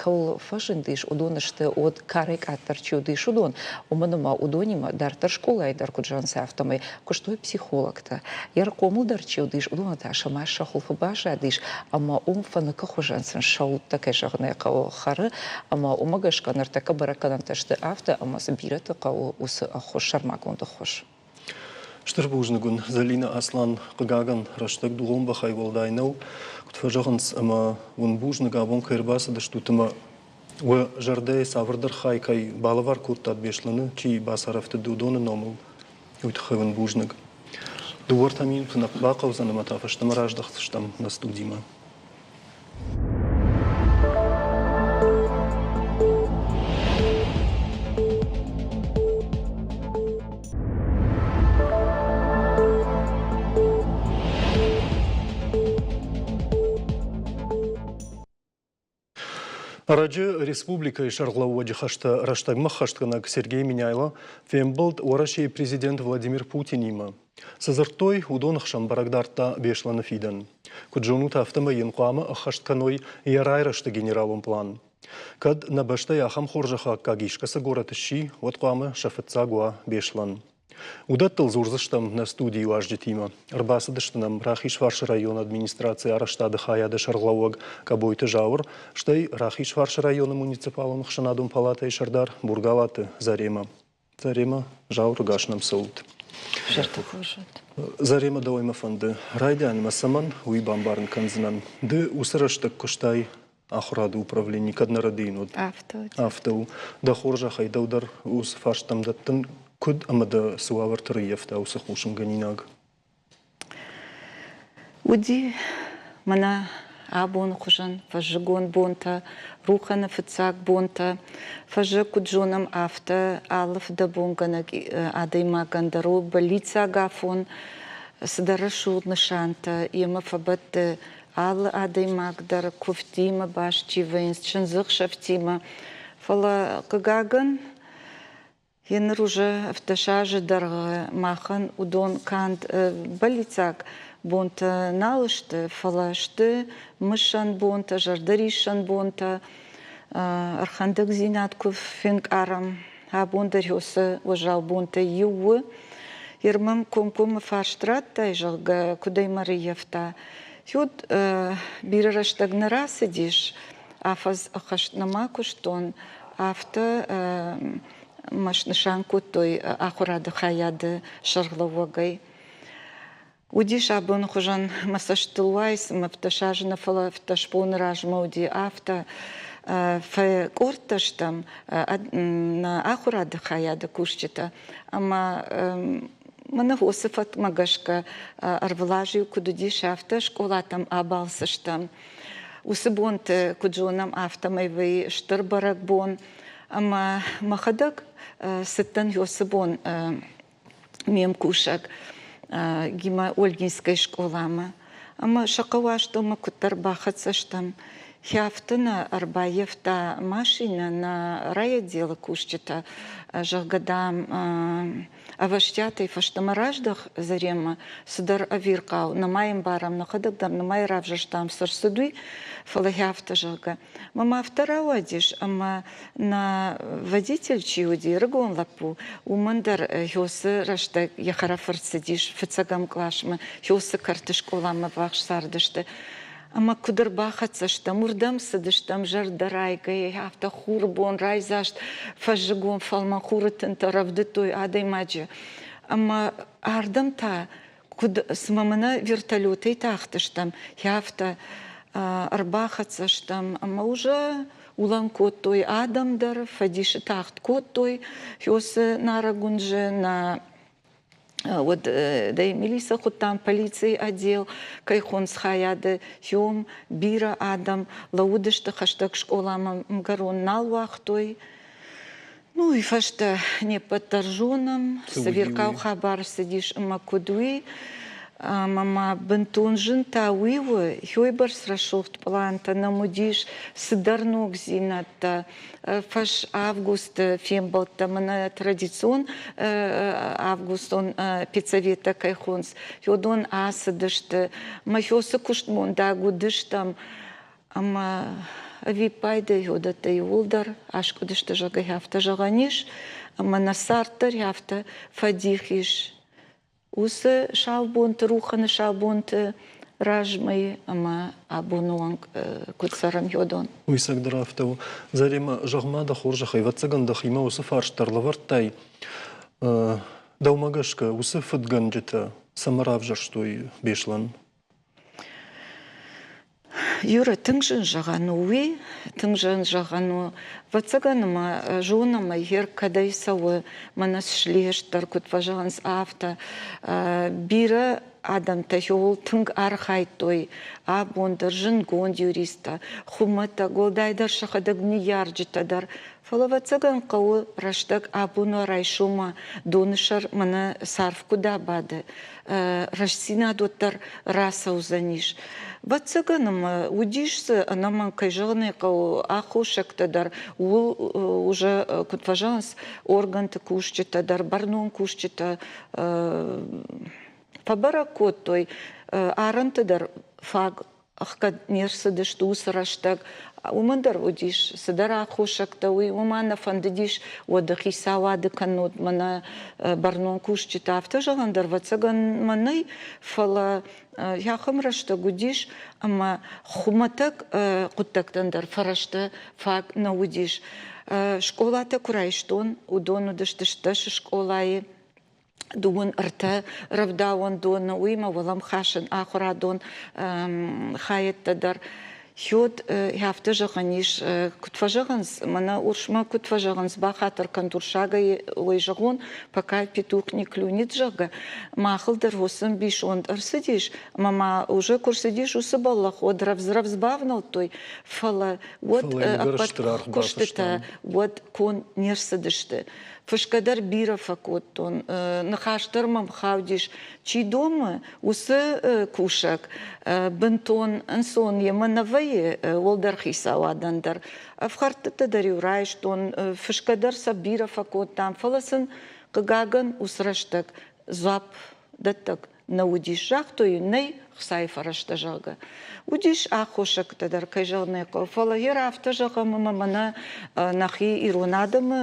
кӕуыл фӕзындис, уыдон сты, уӕд карӕй къаддӕр чи уыдис, уыдон, уымӕн ӕмӕ уыдонимӕ дарддӕр скъолайы дӕр куыд зӕгъынц, афтӕмӕй куыстой психологтӕ. Йе рхъомылдӕр чи уыдис, уыдоны та сӕ маст сӕ хуылфы баззадис ӕмӕ уым фӕныкы хуызӕн сын сӕ удтӕ, кӕй зӕгъын ӕй хъӕуы, хӕры ӕмӕ уымӕ гӕсгӕ ныртӕккӕ бӕрӕггӕнӕнтӕ сты афтӕ, ӕмӕ дзы бирӕты хъӕуы уыцы ӕххуыс, сӕрмагонд ӕххуыс. Стыр бузныг уын, Зӕлинӕ Аслан. Хъыгагӕн, рӕстӕг дугъон бӕхӕй уӕлдай нӕу. Куыд фӕзӕгъынц, ӕмӕ уын бузныг абон кӕй ӕрбацыдыстут ӕмӕ уӕ зӕрдӕйы цавӕрдӕр хай кӕй балӕвар кодтат Беслӕны, чи бацарӕфтыд, уыдоны номыл, уый тыххӕй уын бузныг. Дыууӕ-ӕртӕ минуты нӕ бахъӕудзӕн ӕмӕ та фӕстӕмӕ раздӕхдзыстӕм нӕ студимӕ. Ӕрӕджы республикӕйы сӕргълӕууӕджы хӕстӕ рӕстӕгмӕ ххӕстгӕнӕг Сергей Меняйло фембӕлд Уӕрӕсейы президент Владимир Путинимӕ. Цы дзырдтой, уыдоны хсӕн бӕрӕг дардта Беслӕны фидӕн. Куыд зонут, афтӕмӕй йын хъуамӕ ӕххӕст кӕной йӕ райрӕзты генералон пълан. Кӕд нӕ бӕстӕйы ахӕм хорзӕхы аккаг искӕцы горӕт сси, уӕд хъуамӕ сӕ фыццаг уа Беслӕн. Уыдӕттыл дзурдзыстӕм нӕ студийы уазджытимӕ. Ӕрбацыдысты нӕм Рахизфарсы районы администрацийы арӕзтады хайады сӕргълӕууӕг Къӕбойты Зауыр, стӕй Рахизфарсы районы муниципалон ӕхсӕнадон палатӕйы сӕрдар Бургалаты Заремӕ. Заремӕ, Зауыры гас нӕм цӕут. Заремӕ, дӕуӕй мӕ фӕнды райдианмӕ цӕмӕн, уый бамбарын кӕндзынӕн. Ды уыцы рӕстӕг куыстай ахуырады управлени, кӕд нӕ рӕдийын уыд. Афтӕ уыд. Афтӕ у. Дӕ хорзӕхӕй дӕу дӕр уыцы фарстӕм дӕттын куыд ӕмӕ дӕ цы уавӕрты рыййӕфта уыцы хъусынгӕнинаг? Уыди мӕнӕ абоны хуызӕн фӕззыгон бонтӕ, рухӕны фыццаг бонтӕ. Фӕззӕг, куыд зонӕм, афтӕ алы фыдӕбонгӕнӕг адӕймагӕн дӕр у бӕллиццаг афон. цыдӕр рӕсугъд нысантӕ йемӕ фӕбӕтты алы адӕймаг дӕр куывдтимӕ баст чи вӕййынц, чындзӕхсӕвтимӕ. Фӕлӕ, хъыгагӕн, Еныр уже 17 азы дӕргъы махӕн уыдон канд бӕллиццаг бонтӕ нал сты, фӕлӕ сты мысӕн бонтӕ, зӕрдӕриссӕн бонтӕ, ӕрхӕндӕгдзинад куы фенкъарӕм, абон дӕр уыцы уӕззау бонтӕй иу у. Ер мӕм комкоммӕ фарст радтай, зӕгъгӕ, куыдӕй мӕ рыййӕфта. Уӕд бирӕ рӕстӕг нӕ рацыдис, афӕдз ӕххӕст нӕма куыстон, афтӕ мӕ снысан кодтой ахуырады хайады сӕргълӕууӕгӕй. Уыдис абоны хуызӕн мӕ цӕстыл уайы, цыма 17 азы нӕ, фӕлӕ 17 боны размӕ уыди, афтӕ фӕкъордтӕ стӕм нӕ ахуырады хайады кусджытӕ ӕмӕ мӕнӕ уыцы фӕткмӕ гӕсгӕ ӕрвылаз-иу куыд уыдис, афтӕ скъолатӕм абалц стӕм. Уыцы бонты, куыд зонӕм, афтӕмӕй вӕййы стыр бӕрӕгбон ӕмӕ мӕхӕдӕг цыдтӕн уыцы бон ме мкусӕг Гима Ольгинскӕйы скъоламӕ. Ӕмӕ сӕ хъӕуы астӕумӕ куыддӕр бахӕццӕ стӕм, афтӕ нӕ ӕрбаййӕфта машинӕ нӕ райотделы кусджытӕ, зӕгъгӕ, дам, ӕвӕстиатӕй фӕстӕмӕ раздӕх Заремӕ, цыдӕр ӕвирхъау, нӕма йын барӕм, нӕхӕдӕг дӕр нӕма равзӕрстам, цы рцыд, уый, фӕлӕ афтӕ, зӕгъгӕ. Мӕм афтӕ рауадис, ӕмӕ нӕ водитель чи уыди, ӕрыгон лӕппу, уымӕн дӕр Хёсы рӕстӕг йӕ хӕрӕфырт цыдис фыццӕгӕм къласмӕ, Хёсы кӕрты скъоламӕ ввахс цардысты. Ӕмӕ куыд ӕрбахӕццӕ стӕм, уырдӕм цыдыстӕм зӕрдӕрайгӕйӕ, афтӕ хурбон, райдзаст, фӕззыгон фӕлмӕн хуры тынтӕ рӕвдыдтой адӕймаджы. Ӕмӕ ардӕм та куыд цыма мӕнӕ вертолетӕй тахтыстӕм, афтӕ ӕрбахӕццӕ стӕм ӕмӕ уже улӕн кодтой адӕм дӕр, фӕдисы тагъд кодтой. Фёсы нарӕг уынджы нӕ уӕд дӕй милицӕ хуыдтам полицийы отдел, кӕй хонц хайады съем, бирӕ адӕм лӕууыдысты хӕстӕг скъоламӕ мгӕрон нал уагътой. Ну, уый фӕстӕ не ппӕт дӕр зонӕм, цы вирхъау хабар цыдис ӕмӕ куыд уый. Ӕмӕ ма бынтон зын та уый у, уыйбӕрц рӕсугъд пълантӕ нӕм уыдис, цыдӕр ногдзинӕдтӕ. Фӕс августы фембӕлдтӕ мӕнӕ традицион августон педсоветтӕ кӕй хонынц, уыдон ацыдысты. Мӕ уыцы куыстмондаг уыдыстӕм. Ӕмӕ ӕвиппайды уыдӕттӕ иууылдӕр аскъуыдысты, зӕгъгӕ, афтӕ зӕгъӕн ис, ӕмӕ нӕ цард дӕр афтӕ фӕдих ис. Уыцы сау бонты, рухӕны сау бонты размӕ ӕмӕ абоны онг куыд цӕрӕм, уыдон. Уый цӕгдӕр афтӕ у. Заремӕ, зӕгъ-ма дӕ хорзӕхӕй, ӕвӕццӕгӕн дӕхимӕ уыцы фарст дӕр лӕвӕрдтай. Дӕумӕ гӕсгӕ, уыцы фыдгӕнджытӕ цӕмӕ равзӕрстой Беслӕн? Юра, тынг зын зӕгъӕн у уый, тынг зын зӕгъӕн у. Ӕвӕццӕгӕн ӕмӕ зонӕм ӕй, гъер кӕдӕй цӕуы, мӕнӕ слезд дӕр куыд фӕзӕгъынц, афтӕ. Бирӕ адӕмтӕ иууыл тынг архайдтой абон дӕр зындгонд юристтӕ, хуымӕтӕг, уӕлдайдӕр сӕхӕдӕг ныййарджытӕ дӕр. Фӕлӕ, ӕвӕццӕгӕн, хъӕуы рӕстӕг абон уа райсоммӕ доны сӕр мӕнӕ царв куыд абады, рӕстдзинад уӕддӕр рацӕудзӕнис. Ӕвӕццӕгӕн ӕмӕ уыдис дзы, ӕнӕмӕнг кӕй зӕгъын ӕй хъӕуы, аххосӕгтӕ дӕр, ууыл уже, куыд фӕзӕгъынц, органты кусджытӕ дӕр, бӕрнон кусджытӕ фӕбӕрӕг кодтой, арӕнты дӕр фаг ӕхгӕд не рцыдысты уыцы рӕстӕг. Уымӕн дӕр уыдис цыдӕр аххосӕгтӕ, уый уымӕ нӕ фӕндыдис уӕды хицауады кӕннод мӕнӕ бӕрнон кусджытӕ. Афтӕ зӕгъӕн дӕр ӕвӕццӕгӕн мӕ нӕй, фӕлӕ ахӕм рӕстӕг уыдис, ӕмӕ хуымӕтӕг хъуыддӕгтӕн дӕр фӕрӕзтӕ фаг нӕ уыдис. Скъолатӕ куы райстон, уыдон уыдысты стӕс скъолайы дыууын ӕртӕ рӕвдауӕндоны, уыимӕ уӕлӕмхасӕн ахуырадон хайӕдтӕ дӕр. Йод афтӕ зӕгъӕн ис, куыд фӕзӕгъынц, мӕнӕ урсмӕ куыд фӕзӕгъынц, бахатыр кӕн урсагӕй уый зӕгъон, пока петух не клюнет, зӕгъгӕ, махыл дӕр уыцы ӕмбисонд ӕрцыдис, ӕмӕ ма уже куы рцыдис уыцы бӕллӕх, уӕд рӕвдз-рӕвдз бавнӕлдтой, фӕлӕ уӕд ӕппӕт куыстытӕ уӕд конд не рцыдысты. Фысгӕ дӕр бирӕ фӕкодтон, ныхас дӕр мӕм хаудис, чи домы, уыцы кусӕг бынтон ӕнцон йемӕ нӕ вӕййы уӕлдӕр хицауадӕн дӕр. Ӕфхӕрдтытӕ дӕр-иу райстон, фысгӕ дӕр сӕ бирӕ фӕкодтам, фӕлӕ сын, хъыгагӕн, уыцы рӕстӕг дзуапп дӕттӕг нӕ уыдис. Загътой, нӕй хцайы фӕрӕзтӕ, зӕгъгӕ. Уыдис аххосӕгтӕ дӕр, кӕй зӕгъын ӕй хъӕуы, фӕлӕ йӕ афтӕ зӕгъӕм, ӕмӕ мӕнӕ нӕхи ирон адӕмы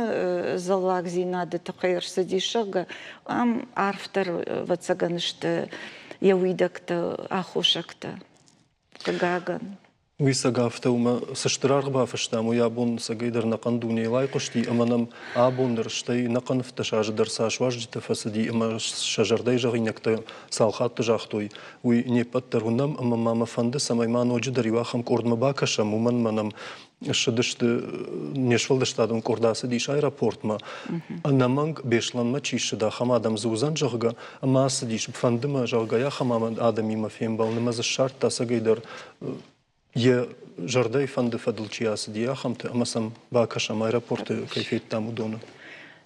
дзӕллагдзинады тыххӕй ӕрцыдис, зӕгъгӕ, ам арфдӕр, ӕвӕццӕгӕн, сты йӕ уидӕгтӕ, аххосӕгтӕ, хъыгагӕн. Уый цӕг афтӕ у, мӕ цы стыр аргъ бафыстам, уый абон цӕгӕйдӕр нӕхъӕн дунейыл айхъуысти ӕмӕ нӕм абон дӕр, стӕй нӕхъӕн 15 азы дӕр цас уазджытӕ фӕцыди ӕмӕ сӕ зӕрдӕйы зӕгъинӕгтӕ цал хатты загътой, уый не ппӕт дӕр уынӕм ӕмӕ ма мӕ фӕнды, цӕмӕй ма ноджыдӕр иу ахӕм къордмӕ бакӕсӕм, уымӕн мӕ нӕм ссыдысты, не сфӕлдыстадон къорд ацыдис аэропортмӕ. Ӕнӕмӕнг Беслӕнмӕ чи ссыд, ахӕм адӕм дзы уыдзӕн, зӕгъгӕ, ӕмӕ ацыдис. Фӕнды мӕ, зӕгъгӕ, ахӕм адӕмимӕ фембӕлын ӕмӕ дзы ссардта ӕцӕгӕйдӕр йӕ зӕрдӕйы фӕнды фӕдыл чи ацыди, ахӕмты ӕмӕ сӕм бакӕсӕм аэропорты кӕй федтам, уыдоны.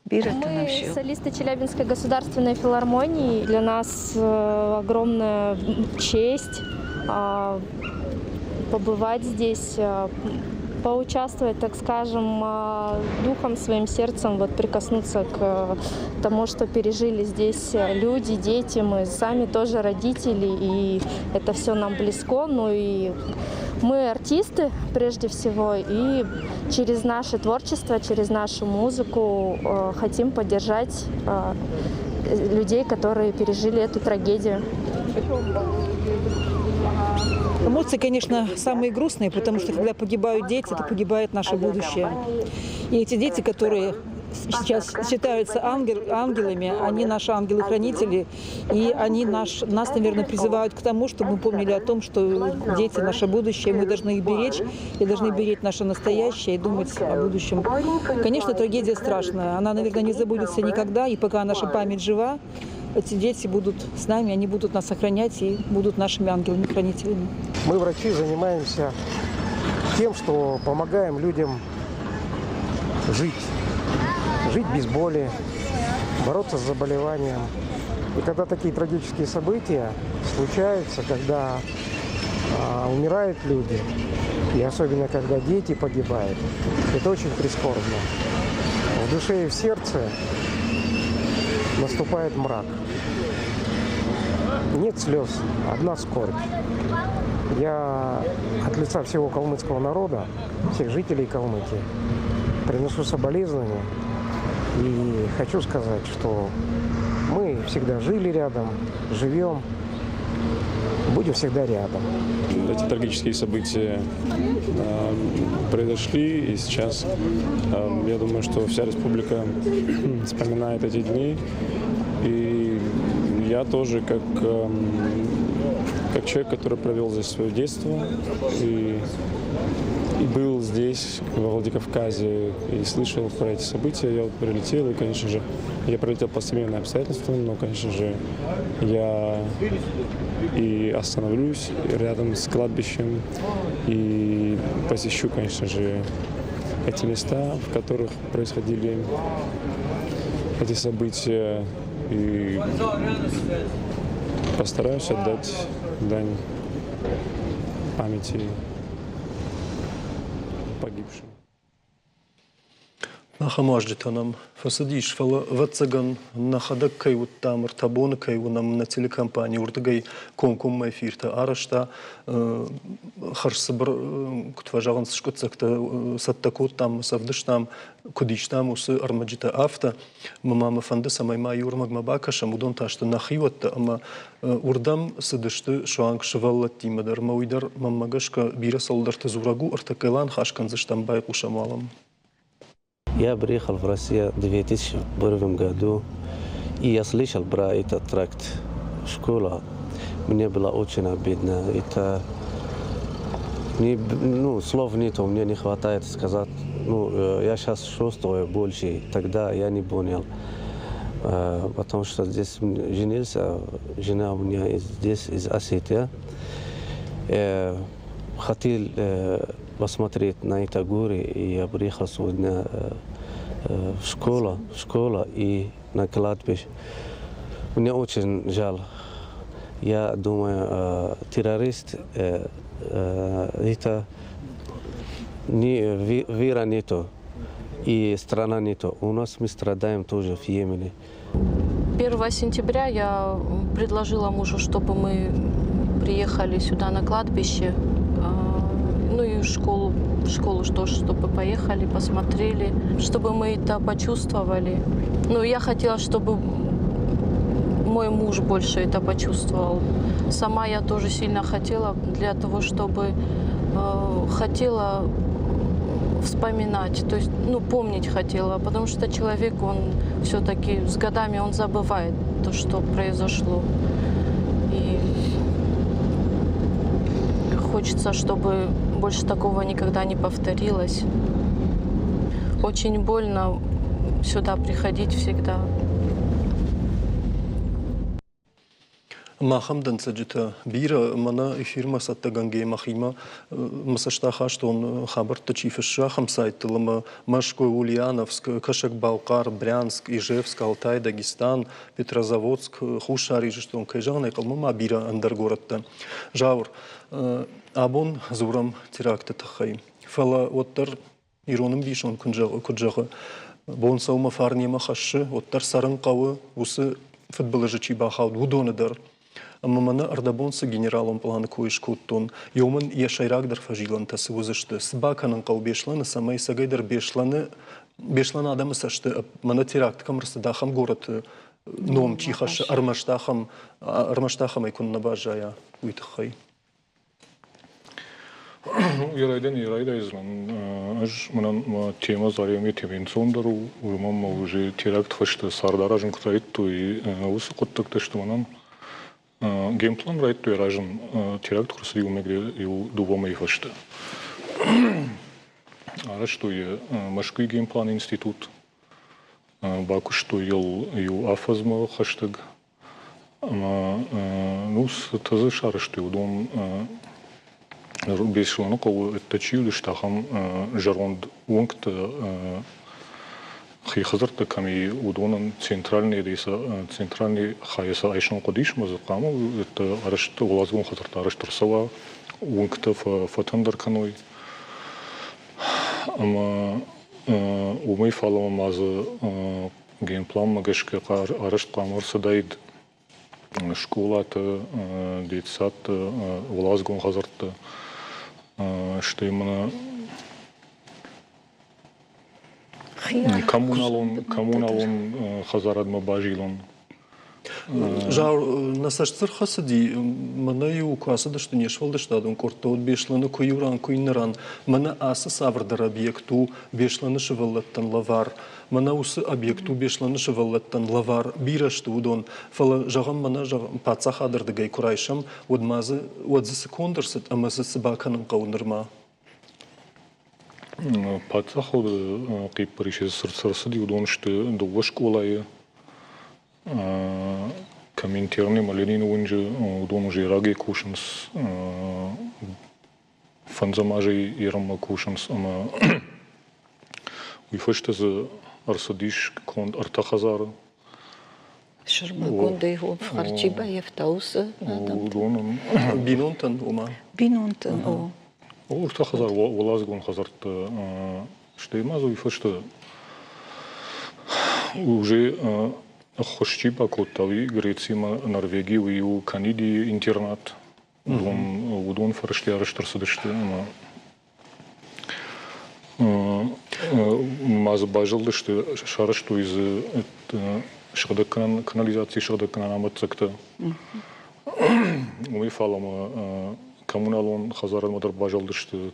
Мы солисты Челябинской государственной филармонии. Для нас огромная честь побывать здесь, поучаствовать, так скажем, духом, своим сердцем, вот прикоснуться к тому, что пережили здесь люди, дети. Мы сами тоже родители, и это все нам близко. Ну и мы артисты прежде всего, и через наше творчество, через нашу музыку хотим поддержать людей, которые пережили эту трагедию. Эмоции, конечно, самые грустные, потому что когда погибают дети, это погибает наше будущее. И эти дети, которые сейчас считаются ангелами, они наши ангелы-хранители, и они нас, наверное, призывают к тому, чтобы мы помнили о том, что дети – наше будущее, мы должны их беречь, и должны беречь наше настоящее и думать о будущем. Конечно, трагедия страшная, она, наверное, не забудется никогда, и пока наша память жива, эти дети будут с нами, они будут нас охранять и будут нашими ангелами-хранителями. Мы, врачи, занимаемся тем, что помогаем людям жить. Жить без боли, бороться с заболеванием. И когда такие трагические события случаются, когда умирают люди, и особенно когда дети погибают, это очень прискорбно. В душе и в сердце наступает мрак. Нет слез, одна скорбь. Я от лица всего калмыцкого народа, всех жителей Калмыкии, приношу соболезнования и хочу сказать, что мы всегда жили рядом, живем, будем всегда рядом. Эти трагические события произошли, и сейчас, я думаю, что вся республика вспоминает эти дни. И я тоже, как человек, который провел здесь свое детство и был здесь, в Владикавказе, и слышал про эти события, я вот прилетел, и, конечно же, я прилетел по семейным обстоятельствам, но, конечно же, я и остановлюсь рядом с кладбищем и посещу, конечно же, эти места, в которых происходили эти события, и постараюсь отдать дань памяти погибшим. Ахӕм уазджытӕ нӕм фӕцыдис, фӕлӕ, ӕвӕццӕгӕн, нӕхӕдӕг кӕй уыдтам, ӕртӕ боны кӕй уынӕм нӕ телекомпани, уырдыгӕй комкоммӕ эфиртӕ арӕзта. Хӕрзцыбыр, куыд фӕзӕгъынц, скъуыддзӕгтӕ цӕттӕ кодтам, сӕвдыстам, куыд истам уыцы ӕрмӕджытӕ, афтӕ. Мӕ ма мӕ фӕнды, цӕмӕй ма иу ӕрмӕгмӕ бакӕсӕм, уыдон та сты нӕхиуӕттӕ ӕмӕ уырдӕм цыдысты суанг сывӕллӕттимӕ дӕр ӕмӕ уый дӕр, мӕнмӕ гӕсгӕ, бирӕ цӕуылдӕрты дзурӕг у, ӕртӕккӕ аныхас кӕндзыстӕм, байхъусӕм уал ӕм. Я приехал в Россию в 2001 году, и я слышал про этот теракт. Школа. Мне было очень обидно. Это Не, ну, слов нету, мне не хватает сказать. Ну, я сейчас чувствую больше, тогда я не понял. Потому что здесь женился, жена у меня здесь, из Осетии. Хотел посмотреть на это горе, и я приехал сегодня в школу и на кладбище. Мне очень жаль. Я думаю, террорист это не, вера не то, и страна не то. У нас мы страдаем тоже в Йемене. 1 сентября я предложила мужу, чтобы мы приехали сюда на кладбище, ну и в школу тоже, чтобы поехали, посмотрели, чтобы мы это почувствовали. Ну, я хотела, чтобы мой муж больше это почувствовал. Сама я тоже сильно хотела для того, чтобы хотела вспоминать, то есть, ну, помнить хотела, потому что человек, он все-таки с годами он забывает то, что произошло. И хочется, чтобы больше такого никогда не повторилось. Очень больно сюда приходить всегда. Махӕм дӕнцӕджытӕ бирӕ, мӕнӕ эфирмӕ цӕттӕгӕнгӕ мӕхимӕ мӕ цӕст ахастон хабӕрттӕ чи фыссы, ахӕм сайттыл ӕмӕ Мӕскуы, Ульяновск, Кӕсӕг-Балхъар, Брянск, Ижевск, Алтай, Дагестан, Петрозаводск, Хуссар Ирыстон, кӕй зӕгъын ӕй хъӕуы, ма бирӕ ӕндӕр горӕттӕ. Зауыр, абон дзурӕм теракты тыххӕй. Фӕлӕ уӕддӕр ирон ӕмбисонд куыд зӕгъы, бон сӕумӕ фарн йемӕ хӕссы, уӕддӕр цӕрын хъӕуы, уыцы фыдбылызы чи бахауд, уыдоны дӕр. Ӕмӕ мӕнӕ ӕрдӕбон цы генералон пъланы кой скодтон, уымӕн йӕ сӕйрагдӕр фӕзилӕнтӕ цы уыдзысты, цы бакӕнын хъӕуы Беслӕны, цӕмӕй цӕгӕйдӕр Беслӕны Беслӕн адӕмы цӕсты мӕнӕ теракт кӕм ӕрцыд, ахӕм горӕты ном чи хӕссы, ӕрмӕст ахӕм, ӕрмӕст ахӕмӕй куыннӕ баззайа, уый тыххӕй. Йӕ райдайӕн йӕ райдайдзынӕн. Ӕз мӕнӕн мӕ темӕ Заремӕ темӕ ӕнцондӕр у, уымӕн мӕ уже теракт фӕстӕ цард аразын куы райдыдтой, уыцы хъуыддӕгтӕ сты мӕнӕн. Генплан райдыдтой аразын, теракт куы рцыди, уымӕй иу дыууӕ мӕйы фӕстӕ. Арӕзтой Мӕскуыйы генпланы институт, бакуыстой йыл иу афӕдзмӕ хӕстӕг. Ӕмӕ ну, цы дзы сарӕзтой, уыдон Беслӕны хъӕуы ӕддӕ чи уыдысты, ахӕм зӕронд уынгты хи хӕдзӕрттӕ кӕм и, уыдонӕн центральный центральный хайы сӕ айсын хъуыдис ӕмӕ дзы хъуамӕ арӕзт уӕладзыгон хӕдзӕрттӕ арӕзт ӕрцӕуа, уынгтӕ фӕтӕндӕр кӕной. Ӕмӕ уымӕй фалӕмӕ ма дзы Генпланмӕ гӕсгӕ арӕзт хъуамӕ ӕрцыдаид скъолаты, детсадты, уӕладзыгон хӕдзӕртты, стӕй мӕнӕ коммуналон, коммуналон хӕдзарадмӕ базилын. Зауыр, нӕ цӕст цы рхӕцыди, мӕнӕ-иу куы ацыдысты не сфӕлдыстадон къордтӕ, уӕд Беслӕны куы иу ран, куы иннӕ ран, мӕнӕ ацы цавӕрдӕр объект у Беслӕны сывӕллӕттӕн лӕвар. Мӕнӕ уыцы объект у Беслӕны сывӕллӕттӕн лӕвар. Бирӕ сты уыдон, фӕлӕ, зӕгъӕм, мӕнӕ зӕгъӕм, паддзахады рдыгӕй куы райсӕм, уӕд ма дзы, уӕд дзы цы конд ӕрцыд ӕмӕ дзы цы бакӕнын хъӕуы нырма? Паддзахады хъиппӕрисы цы ӕрцыди, уыдон сты дыууӕ скъолайы. Коминтерны ӕмӕ Ленины уынджы уыдон уже рагӕй кусынц, фӕндзӕм азӕй ерынмӕ кусынц ӕмӕ уый фӕстӕ дзы ӕрцыдис конд ӕртӕ хӕдзары. Сӕрмагондӕй ӕфхӕрд чи баййӕфта, уыцы адӕмты? Уыдонӕн. Бинонтӕн, ома? Бинонтӕн, о. Ӕртӕ хӕдзар, уӕладзыгон хӕдзӕртты. Стӕй ма дзы уый фӕстӕ уже ӕххуыс чи бакодта, уый Грецимӕ, Норвегийы уый у Канидийы интернат. Уыдон, уыдон фӕрстӕ арӕзт ӕрцыдысты ӕмӕ ма дзы базылдысты, сарӕзтой дзы сыгъдӕггӕнӕн канализацийы сыгъдӕггӕнӕн амӕддзӕгтӕ. Уымӕй фалӕмӕ коммуналон хӕдзарадмӕ дӕр базылдысты,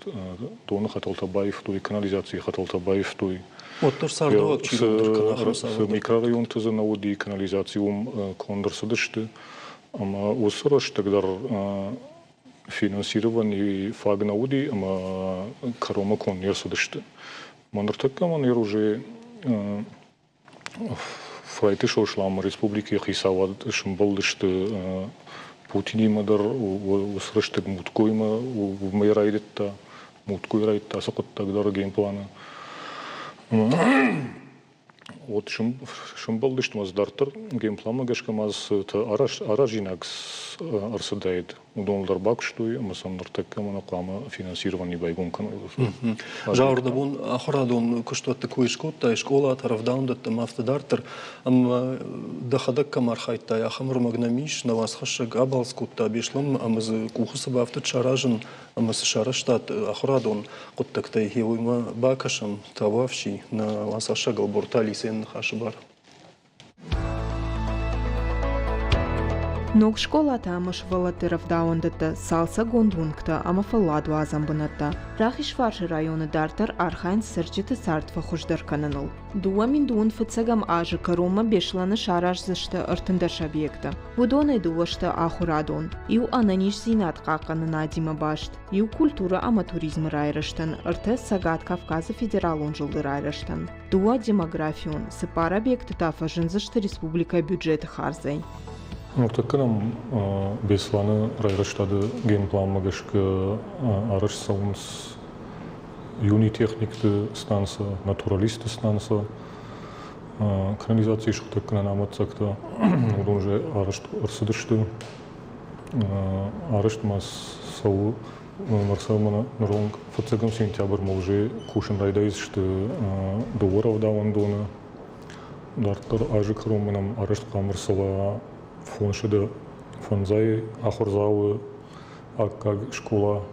доны хӕтӕлтӕ баивтой, канализацийы хӕтӕлтӕ баивтой. Уӕддӕр цардуаг чи кӕна Цы микрорайонты дзы нӕ уыди канализаци, уым конд ӕрцыдысты. Ӕмӕ уыцы рӕстӕг дӕр Финансировани фаг нӕ уыди ӕмӕ кӕронмӕ конд не рцыдысты. Ма ныртӕккӕ ма ныр уже Фрайты Сосланмӕ республикӕйы хицауад сымбӕлдысты Путинимӕ дӕр, уыцы рӕстӕг Муткоимӕ уымӕй райдыдта, Муткой райдыдта ацы хъуыддаг дӕр генпланы. Вот сымбӕлдысты ма дзы дарддӕр генпланмӕ гӕсгӕ ма цы аразинаг ӕрцыдаид, уыдон дӕр бакуыстой ӕмӕ сӕм ныртӕккӕ мӕнӕ хъуамӕ финансировани байгом кӕной. Зауыр, дӕ бон ахуырадон куыстуӕтты кой скодтай, скъолатӕ, рӕвдауӕндӕттӕ ӕмӕ афтӕ дарддӕр. Ӕмӕ дӕхӕдӕг кӕм архайдтай, ахӕм ӕрмӕг нӕм ис, нӕ уацхӕссӕг абалц кодта Беслӕнмӕ ӕмӕ дзы къухы цы бафтыд саразын ӕмӕ цы сарӕзтат ахуырадон хъуыддӕгтӕй, гъе уыимӕ бакӕсӕм табуафси нӕ уацхӕссӕг Ӕлборты Алисӕйӕн ныхасы бар. Ног скъолатӕ ӕмӕ сывӕллӕтты рӕвдауӕндӕттӕ, цалцӕггонд уынгтӕ ӕмӕ фӕлладуадзӕн бынӕттӕ. Рахизфарсы районы дарддӕр архайынц цӕрджыты цард фӕхуыздӕр кӕныныл. 2000 фыццӕгӕм азы кӕронмӕ Беслӕны сараздзысты 13 объекты. Уыдонӕй дыууӕ сты ахуырадон, иу ӕнӕниздзинад хъахъхъӕнынадимӕ баст, иу культурӕ ӕмӕ туризмы райрӕзтӕн, ӕртӕ Цӕгат Кавказы федералон зылды райрӕзтӕн. Дыууӕ демографион, цыппар объекты та фӕзындзысты республикӕйы бюджеты хардзӕй. Ныртӕккӕ нӕм Беслӕны райрӕзтады генпланмӕ гӕсгӕ арӕзт цӕуынц юнитехникты станцӕ, натуралистты станцӕ, канализацийы сыгъдӕггӕнӕн амӕддзӕгтӕ. Уыдон уже арӕзт ӕрцыдысты. Арӕзт ма цӕуы Ӕрцӕуӕм ныронг фыццӕгӕм сентябрмӕ уже кусын райдайдзысты дыууӕ рӕвдауӕндоны. Дарддӕр азы кӕронмӕ нӕм арӕзт хъуамӕ ӕрцӕуа 505 ахуырдзауы аккаг скъола.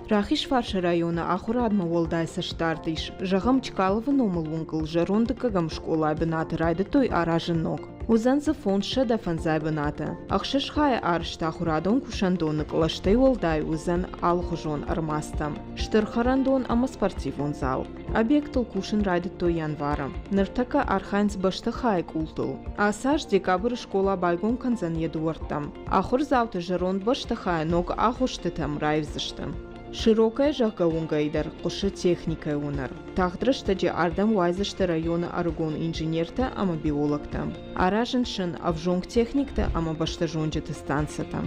Рахизфарсы районы ахуырадмӕ уӕлдай цӕстдард ис. Зӕгъӕм, Чкаловы номыл уынгыл зӕронд дыккӕгӕм скъолайы бынаты райдыдтой аразын ног. Уыдзӕн дзы 505 бынаты. Ӕхсӕз хайы арӕзт ахуырадон кусӕндоны кълӕстӕй уӕлдай уыдзӕн алыхуызон ӕрмадзтӕ, стыр хӕрӕндон ӕмӕ спортивон зал. Объектыл кусын райдыдтой январы. Ныртӕккӕ архайынц бӕстыхайы къултыл. Ацы аз декабры скъола байгом кӕндзӕн йӕ дуӕрттӕм. Ахуырдзауты зӕронд бӕстыхайы ног агъуыстытӕм раивдзысты. Широкая зӕгъгӕ уынгӕй дӕр хъуысы техникӕйы уынӕр. Тагъд рӕстӕджы ардӕм уайдзысты районы ӕрыгон инженертӕ ӕмӕ биологтӕ. Аразынц сын ӕвзонг техниктӕ ӕмӕ бӕстӕзонджыты станцӕтӕ.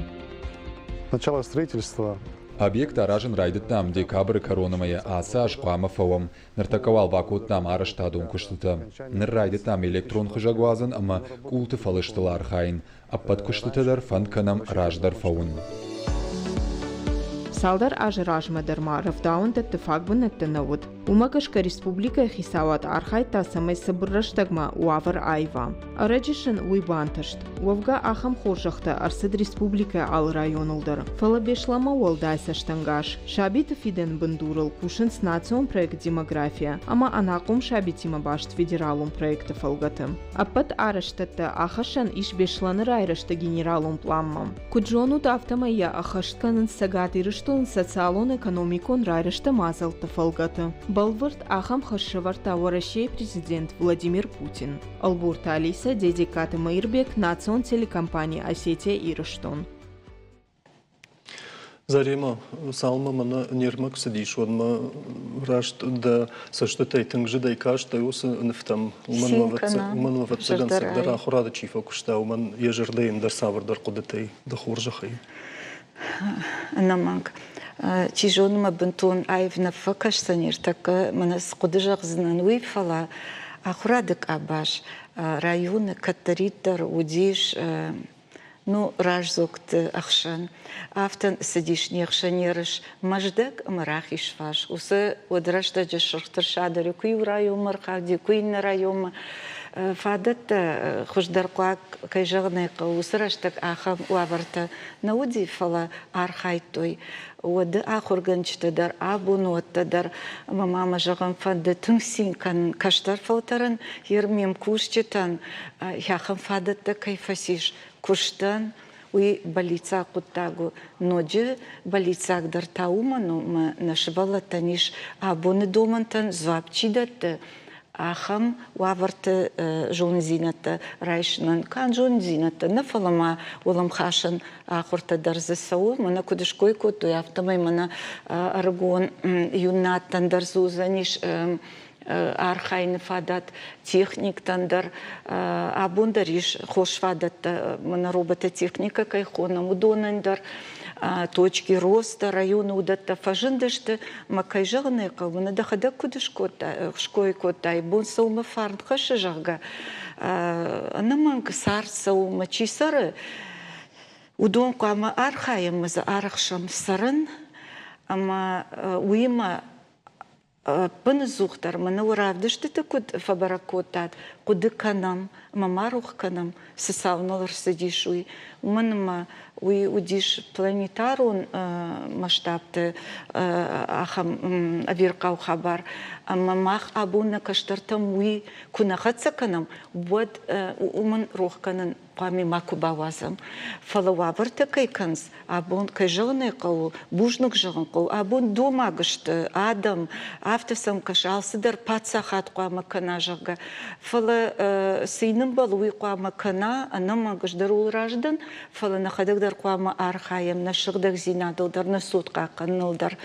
Начало строительства Объект аразын райдыдтам декабры кӕрон ӕмӕ йӕ ацы аз хъуамӕ фӕуӕм. Ныртӕккӕ уал бакодтам арӕзтадон куыстытӕ. Ныр райдыдтам электрон хызӕг уадзын ӕмӕ къулты фӕлыстыл архайын. Ӕппӕт куыстытӕ дӕр фӕнд кӕнӕм раздӕр фӕуын. Цалдӕр азы размӕ дӕр ма рӕвдауӕндӕтты фаг бынӕттӕ нӕ уыд. Уымӕ гӕсгӕ республикӕйы хицауад архайдта, цӕмӕй цыбыр рӕстӕгмӕ уавӕр аива. Ӕрӕджы сын уый бантыст. Уӕвгӕ, ахӕм хорзӕхтӕ ӕрцыд республикӕйы алы районыл дӕр. Фӕлӕ Беслӕнмӕ уӕлдай цӕстӕнгас. Сабиты фидӕн бындурыл кусынц национ проект «Демография» ӕмӕ ӕнахъом сабитимӕ баст федералон проекты фӕлгӕты. Ӕппӕт арӕзтӕдтӕ ахӕссӕн ис Беслӕны райрӕзты генералон пъланмӕ. Куыд зонут, афтӕмӕй йӕ ӕххӕст кӕнынц Цӕгат Ирыстоны социалон-экономикон райрӕзты мадзӕлтты фӕлгӕты. Бӕлвырд, ахӕм хӕс сӕвӕрдта Уӕрӕсейы президент Владимир Путин. Ӕлборты Алисӕ, Дедегкаты Мӕирбег, национ телекомпани «Осетия-Ирыстон». Заремӕ, цалынмӕ мӕнӕ не рмӕг цыдис, уӕдмӕ раст дӕ цӕстытӕй тынг зыдӕй кастӕй уыцы нывтӕм. Уымӕн, ӕвӕццӕгӕн, цӕгдӕр ахуырады чи фӕкуыста, уымӕн йӕ зӕрдӕйы ӕндӕр цавӕрдӕр хъуыдытӕй дӕ хорзӕхӕй. Ӕнӕмӕнг. Чи зоны, мӕ бынтон аив нӕ фӕкӕсдзӕн ӕртӕккӕ мӕнӕ цы хъуыды зӕгъдзынӕн, уый, фӕлӕ ахуырады къабаз районы кӕддӕриддӕр уыдис ну, раздзогты ӕхсӕн. Афтӕ цыдис не хсӕн ерыс Мӕздӕг ӕмӕ Рахизфарс. Уыцы уӕд рӕстӕджы Сырх тырса дӕр куы иу районмӕ ӕрхауди, куы иннӕ районмӕ. Фадӕттӕ хуыздӕрхъуаг, кӕй зӕгъын ӕй хъӕуы, уыцы рӕстӕг ахӕм уавӕртӕ нӕ уыди, фӕлӕ архайдтой. Уӕды ахуыргӕнджытӕ дӕр, абоны уӕдтӕ дӕр ӕмӕ ма мӕ зӕгъын фӕнды, тынг цин кӕнын кӕстӕр фӕлтӕрӕн, йе ме мкусджытӕн, ахӕм фадӕттӕ кӕй фӕцис куыстӕн, уый бӕллиццаг хъуыддаг у. Ноджы бӕллиццагдӕр та уымӕн у, ӕмӕ нӕ сывӕллӕттӕн ис абоны домӕнтӕн дзуапп чи дӕтты, ахӕм уавӕрты зонындзинӕдтӕ райсынӕн канд зонындзинӕдтӕ нӕ, фӕлӕ ма уӕлӕмхасӕн ахуыртӕ дӕр дзы цӕуы. Мӕнӕ куыд ской кодтой, афтӕмӕй мӕнӕ ӕрыгон юннаттӕн дӕр дзы уыдзӕнис архайыны фадат, техниктӕн дӕр. Абон дӕр ис хорз фадӕттӕ, мӕнӕ робототехникӕ кӕй хонӕм, уыдонӕн дӕр. Точки роста районы уыдӕттӕ фӕзындысты. Мӕ кӕй зӕгъын ӕй хъӕуы, мӕнӕ дӕхӕдӕг куыд ской кодтай, бон сӕумӕ фарн хӕссы, зӕгъгӕ, ӕнӕмӕнг цард цӕуы мӕ чи цӕры, уыдон хъуамӕ архайӕм ӕмӕ дзы арӕхсӕм цӕрын ӕмӕ уыимӕ ӕппынӕдзухдӕр мӕнӕ уӕ равдыстыты куыд фӕбӕрӕг кодтат, хъуыды кӕнӕм ӕмӕ ма рох кӕнӕм, цы цау ныл ӕрцыдис, уый. Уымӕн ӕмӕ уый уыдис планетарон масштабты ахӕм ӕвирхъау хабар. Ӕмӕ мах абон нӕ кӕстӕртӕм уый куы нӕ хӕццӕ кӕнӕм, уӕд уымӕн рох кӕнын хъуамӕ макуы бауадзӕм. Фӕлӕ уавӕртӕ кӕй кӕнынц, абон, кӕй зӕгъын ӕй хъӕуы, бузныг зӕгъын хъӕуы, абон домаг сты адӕм, афтӕ сӕм кӕсы, алцыдӕр паддзахад хъуамӕ кӕна, зӕгъгӕ. Фӕлӕ цы йын ӕмбӕлы, уый хъуамӕ кӕна, ӕнӕмӕнг ӕз дӕр ууыл разы дӕн, фӕлӕ нӕхӕдӕг дӕр хъуамӕ архайӕм нӕ сыгъдӕгдзинадыл дӕр, нӕ цот хъахъхъӕныныл дӕр,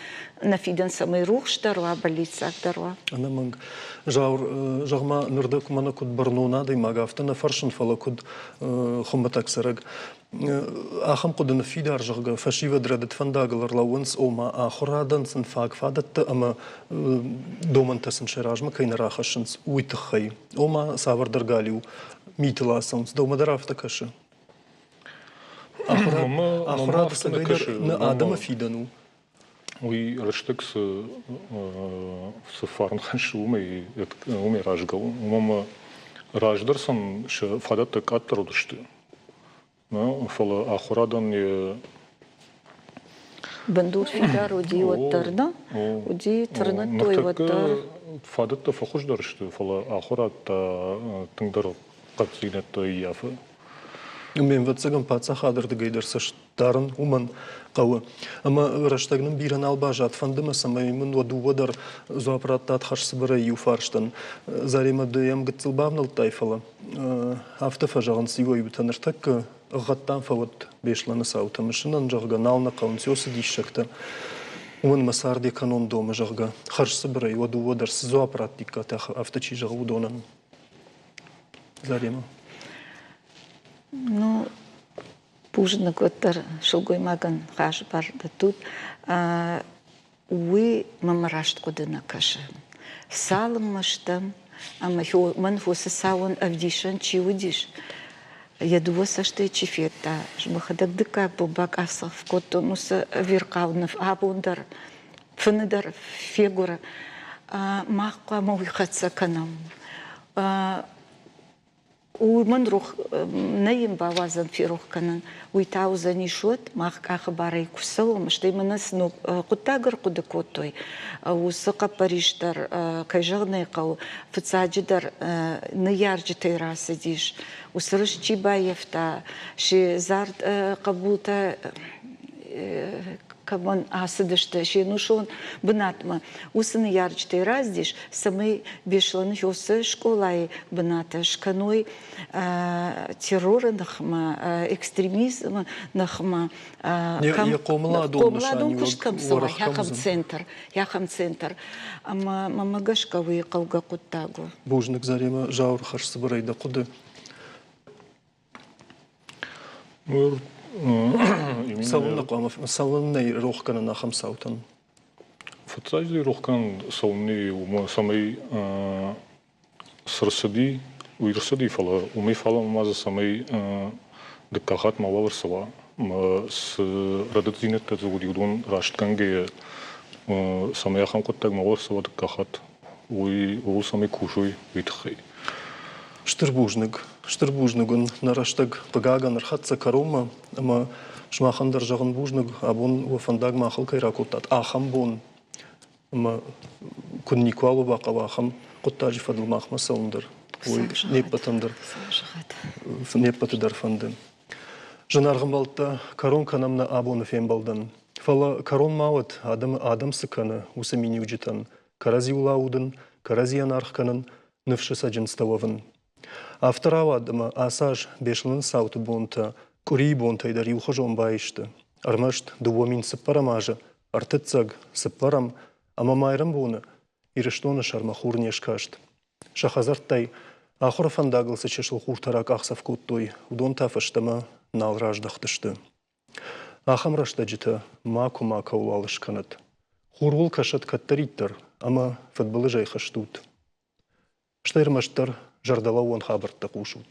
нӕ фидӕн цӕмӕй рухсдӕр уа, бӕллиццагдӕр уа. Ӕнӕмӕнг. Зауыр, зӕгъ-ма, ныр дӕ мӕнӕ куыд бӕрнон адӕймаг, афтӕ нӕ фӕрсын, фӕлӕ куыд хуымӕтӕг цӕрӕг. Ахӕм хъуыды ныффидар, зӕгъгӕ, фӕсивӕд рӕдыд фӕндагыл ӕрлӕууынц, ома ахуырадӕн сын фаг фадӕттӕ ӕмӕ домӕнтӕ сын сӕ размӕ кӕй нӕ рахӕссынц, уый тыххӕй. Ома цавӕрдӕр галиу митыл ацӕуынц. Дӕумӕ дӕр афтӕ кӕсы? Ахуырад ӕцӕгӕйдӕр нӕ адӕмы фидӕн у. Уый рӕстӕг цы фарн хӕссы, уымӕй рӕзгӕ у. Уымӕн ӕмӕ раздӕр сын сӕ фадӕттӕ къаддӕр уыдысты. Фӕлӕ ахуырадӕн йӕ Бындур фидар уыди уӕддӕр, нӕ? Уыди, тырныдтой уӕддӕр. Фадӕттӕ фӕхуыздӕр сты, фӕлӕ ахуырад та тынгдӕр хъӕддзинӕдтӕ ӕййафы. Ме мвӕццӕгӕн паддзахады рдыгӕй дӕр цӕст дарын уымӕн хъӕуы. Ӕмӕ рӕстӕг нын бирӕ нал баззад. Фӕнды мӕ, цӕмӕй мын уӕ дыууӕ дӕр дзуапп раттат хӕрзцыбырӕй иу фарстӕн. Заремӕ, ды йӕм гыццыл бавнӕлдтай, фӕлӕ афтӕ фӕзӕгъынц иуӕй-иутӕ ныртӕккӕ ӕгъгъӕдтам фӕуӕд Беслӕны цаутӕ мысынӕн, зӕгъгӕ, нал нӕ хъӕуынц уыцы диссӕгтӕ. Уымӕн мӕ цард йӕ кӕнон домы, зӕгъгӕ, хӕрзцыбырӕй уӕ дыууӕ дӕр цы дзуапп раттиккат, афтӕ чи зӕгъы, уыдонӕн. Заремӕ. Ну, бузныг уӕддӕр сылгоймагӕн хӕс бар дӕттут. Уый мӕм раст хъуыды нӕ кӕсы. Цалынмӕ стӕм, ӕмӕ мӕн уыцы цауӕн ӕвдисӕн чи уыдис, йӕ дыууӕ цӕстӕй чи федта, ӕз мӕхӕдӕг дыккаг бон бакъахдзӕф кодтон уыцы ӕвирхъау ныв абон дӕр, фыны дӕр фегуыры. Мах хъуамӕ уый хӕццӕ кӕнӕм. Уымӕн рох нӕ йын бауадзӕн ферох кӕнын. Уый та уыдзӕнис уӕд, мах къахы барӕй куы цӕуӕм, стӕй мӕнӕ цы ног хъуыддаг ӕрхъуыды кодтой, уыцы хъӕппӕрис дӕр, кӕй зӕгъын ӕй хъӕуы, фыццаджыдӕр ныййарджытӕй рацыдис. Уыцы рыст чи баййӕфта, се дзард хъӕбултӕ кӕмӕн ацыдысты се нусон бынатмӕ, уыцы ныййарджытӕй раздис, цӕмӕй Беслӕны Хёсы скъолайы бынаты скӕной терроры ныхмӕ, экстремизмы ныхмӕ хъомыладон куыст кӕм цӕуа, ахӕм центр, ахӕм центр. Ӕмӕ мӕмӕ гӕсгӕ уый хъӕугӕ хъуыддаг у. Бузныг, Заремӕ, Зауыр хӕрзцыбырӕй дӕ хъуыды. Цӕуылнӕ хъуамӕ цӕуылнӕ рох кӕнын ахӕм цаутӕн? Фыццаджыдӕр рох кӕнын цӕуылнӕ уымӕ, цӕмӕй цы рцыди, уый рцыди, фӕлӕ уымӕй фалӕмӕ ма дзы цӕмӕй дыккаг хатт мауал ӕрцӕуа ӕмӕ цы рӕдыддзинӕдтӕ дзы уыди, уыдон растгӕнгӕйӕ цӕмӕй ахӕм хъуыддаг мауал ӕрцӕуа дыккаг хатт, уый ууыл цӕмӕй кусой, уый тыххӕй. Стыр бузныг, стыр бузныг уын нӕ рӕстӕг хъыгагӕн ӕрхӕццӕ кӕронмӕ ӕмӕ сымахӕн дӕр зӕгъын бузныг, абон уӕ фӕндаг махыл кӕй ракодтат, ахӕм бон ӕмӕ куыд никуал уӕ бахъӕуа ахӕм хъуыддаджы фӕдыл махмӕ цӕуын дӕр, уый не ппӕтӕн дӕр не ппӕты дӕр фӕнды. Зынаргъ ӕмбӕлттӕ, кӕрон кӕнӕм нӕ абоны фембӕлдӕн. Фӕлӕ кӕрон ма уӕд, адӕмы адӕм цы кӕны, уыцы миниуджытӕн, кӕрӕдзиуыл аудын, кӕрӕдзийӕн аргъ кӕнын. ныфсы цӕджындзтӕ уӕвын. Афтӕ рауад, ӕмӕ ацы аз Беслӕны цауты бонтӕ къуырийы бонтӕй дӕр иухуызон баисты. Ӕрмӕст 2004 азы ӕртыццӕг, цыппӕрӕм ӕмӕ майрӕмбоны Ирыстоны сӕрмӕ хур не скаст. Сӕ хӕдзӕрттӕй ахуыры фӕндагыл цы чысыл хуртӕ ракъахдзӕф кодтой, уыдон та фӕстӕмӕ нал раздӕхтысты. Ахӕм рӕстӕджытӕ макуы макӕуылуал скӕнӕд. Хур уыл кӕсӕд кӕддӕриддӕр ӕмӕ фыдбылызӕй хызт ут. Стӕй ӕрмӕстдӕр зӕрдӕлӕууӕн хабӕрттӕ хъусут.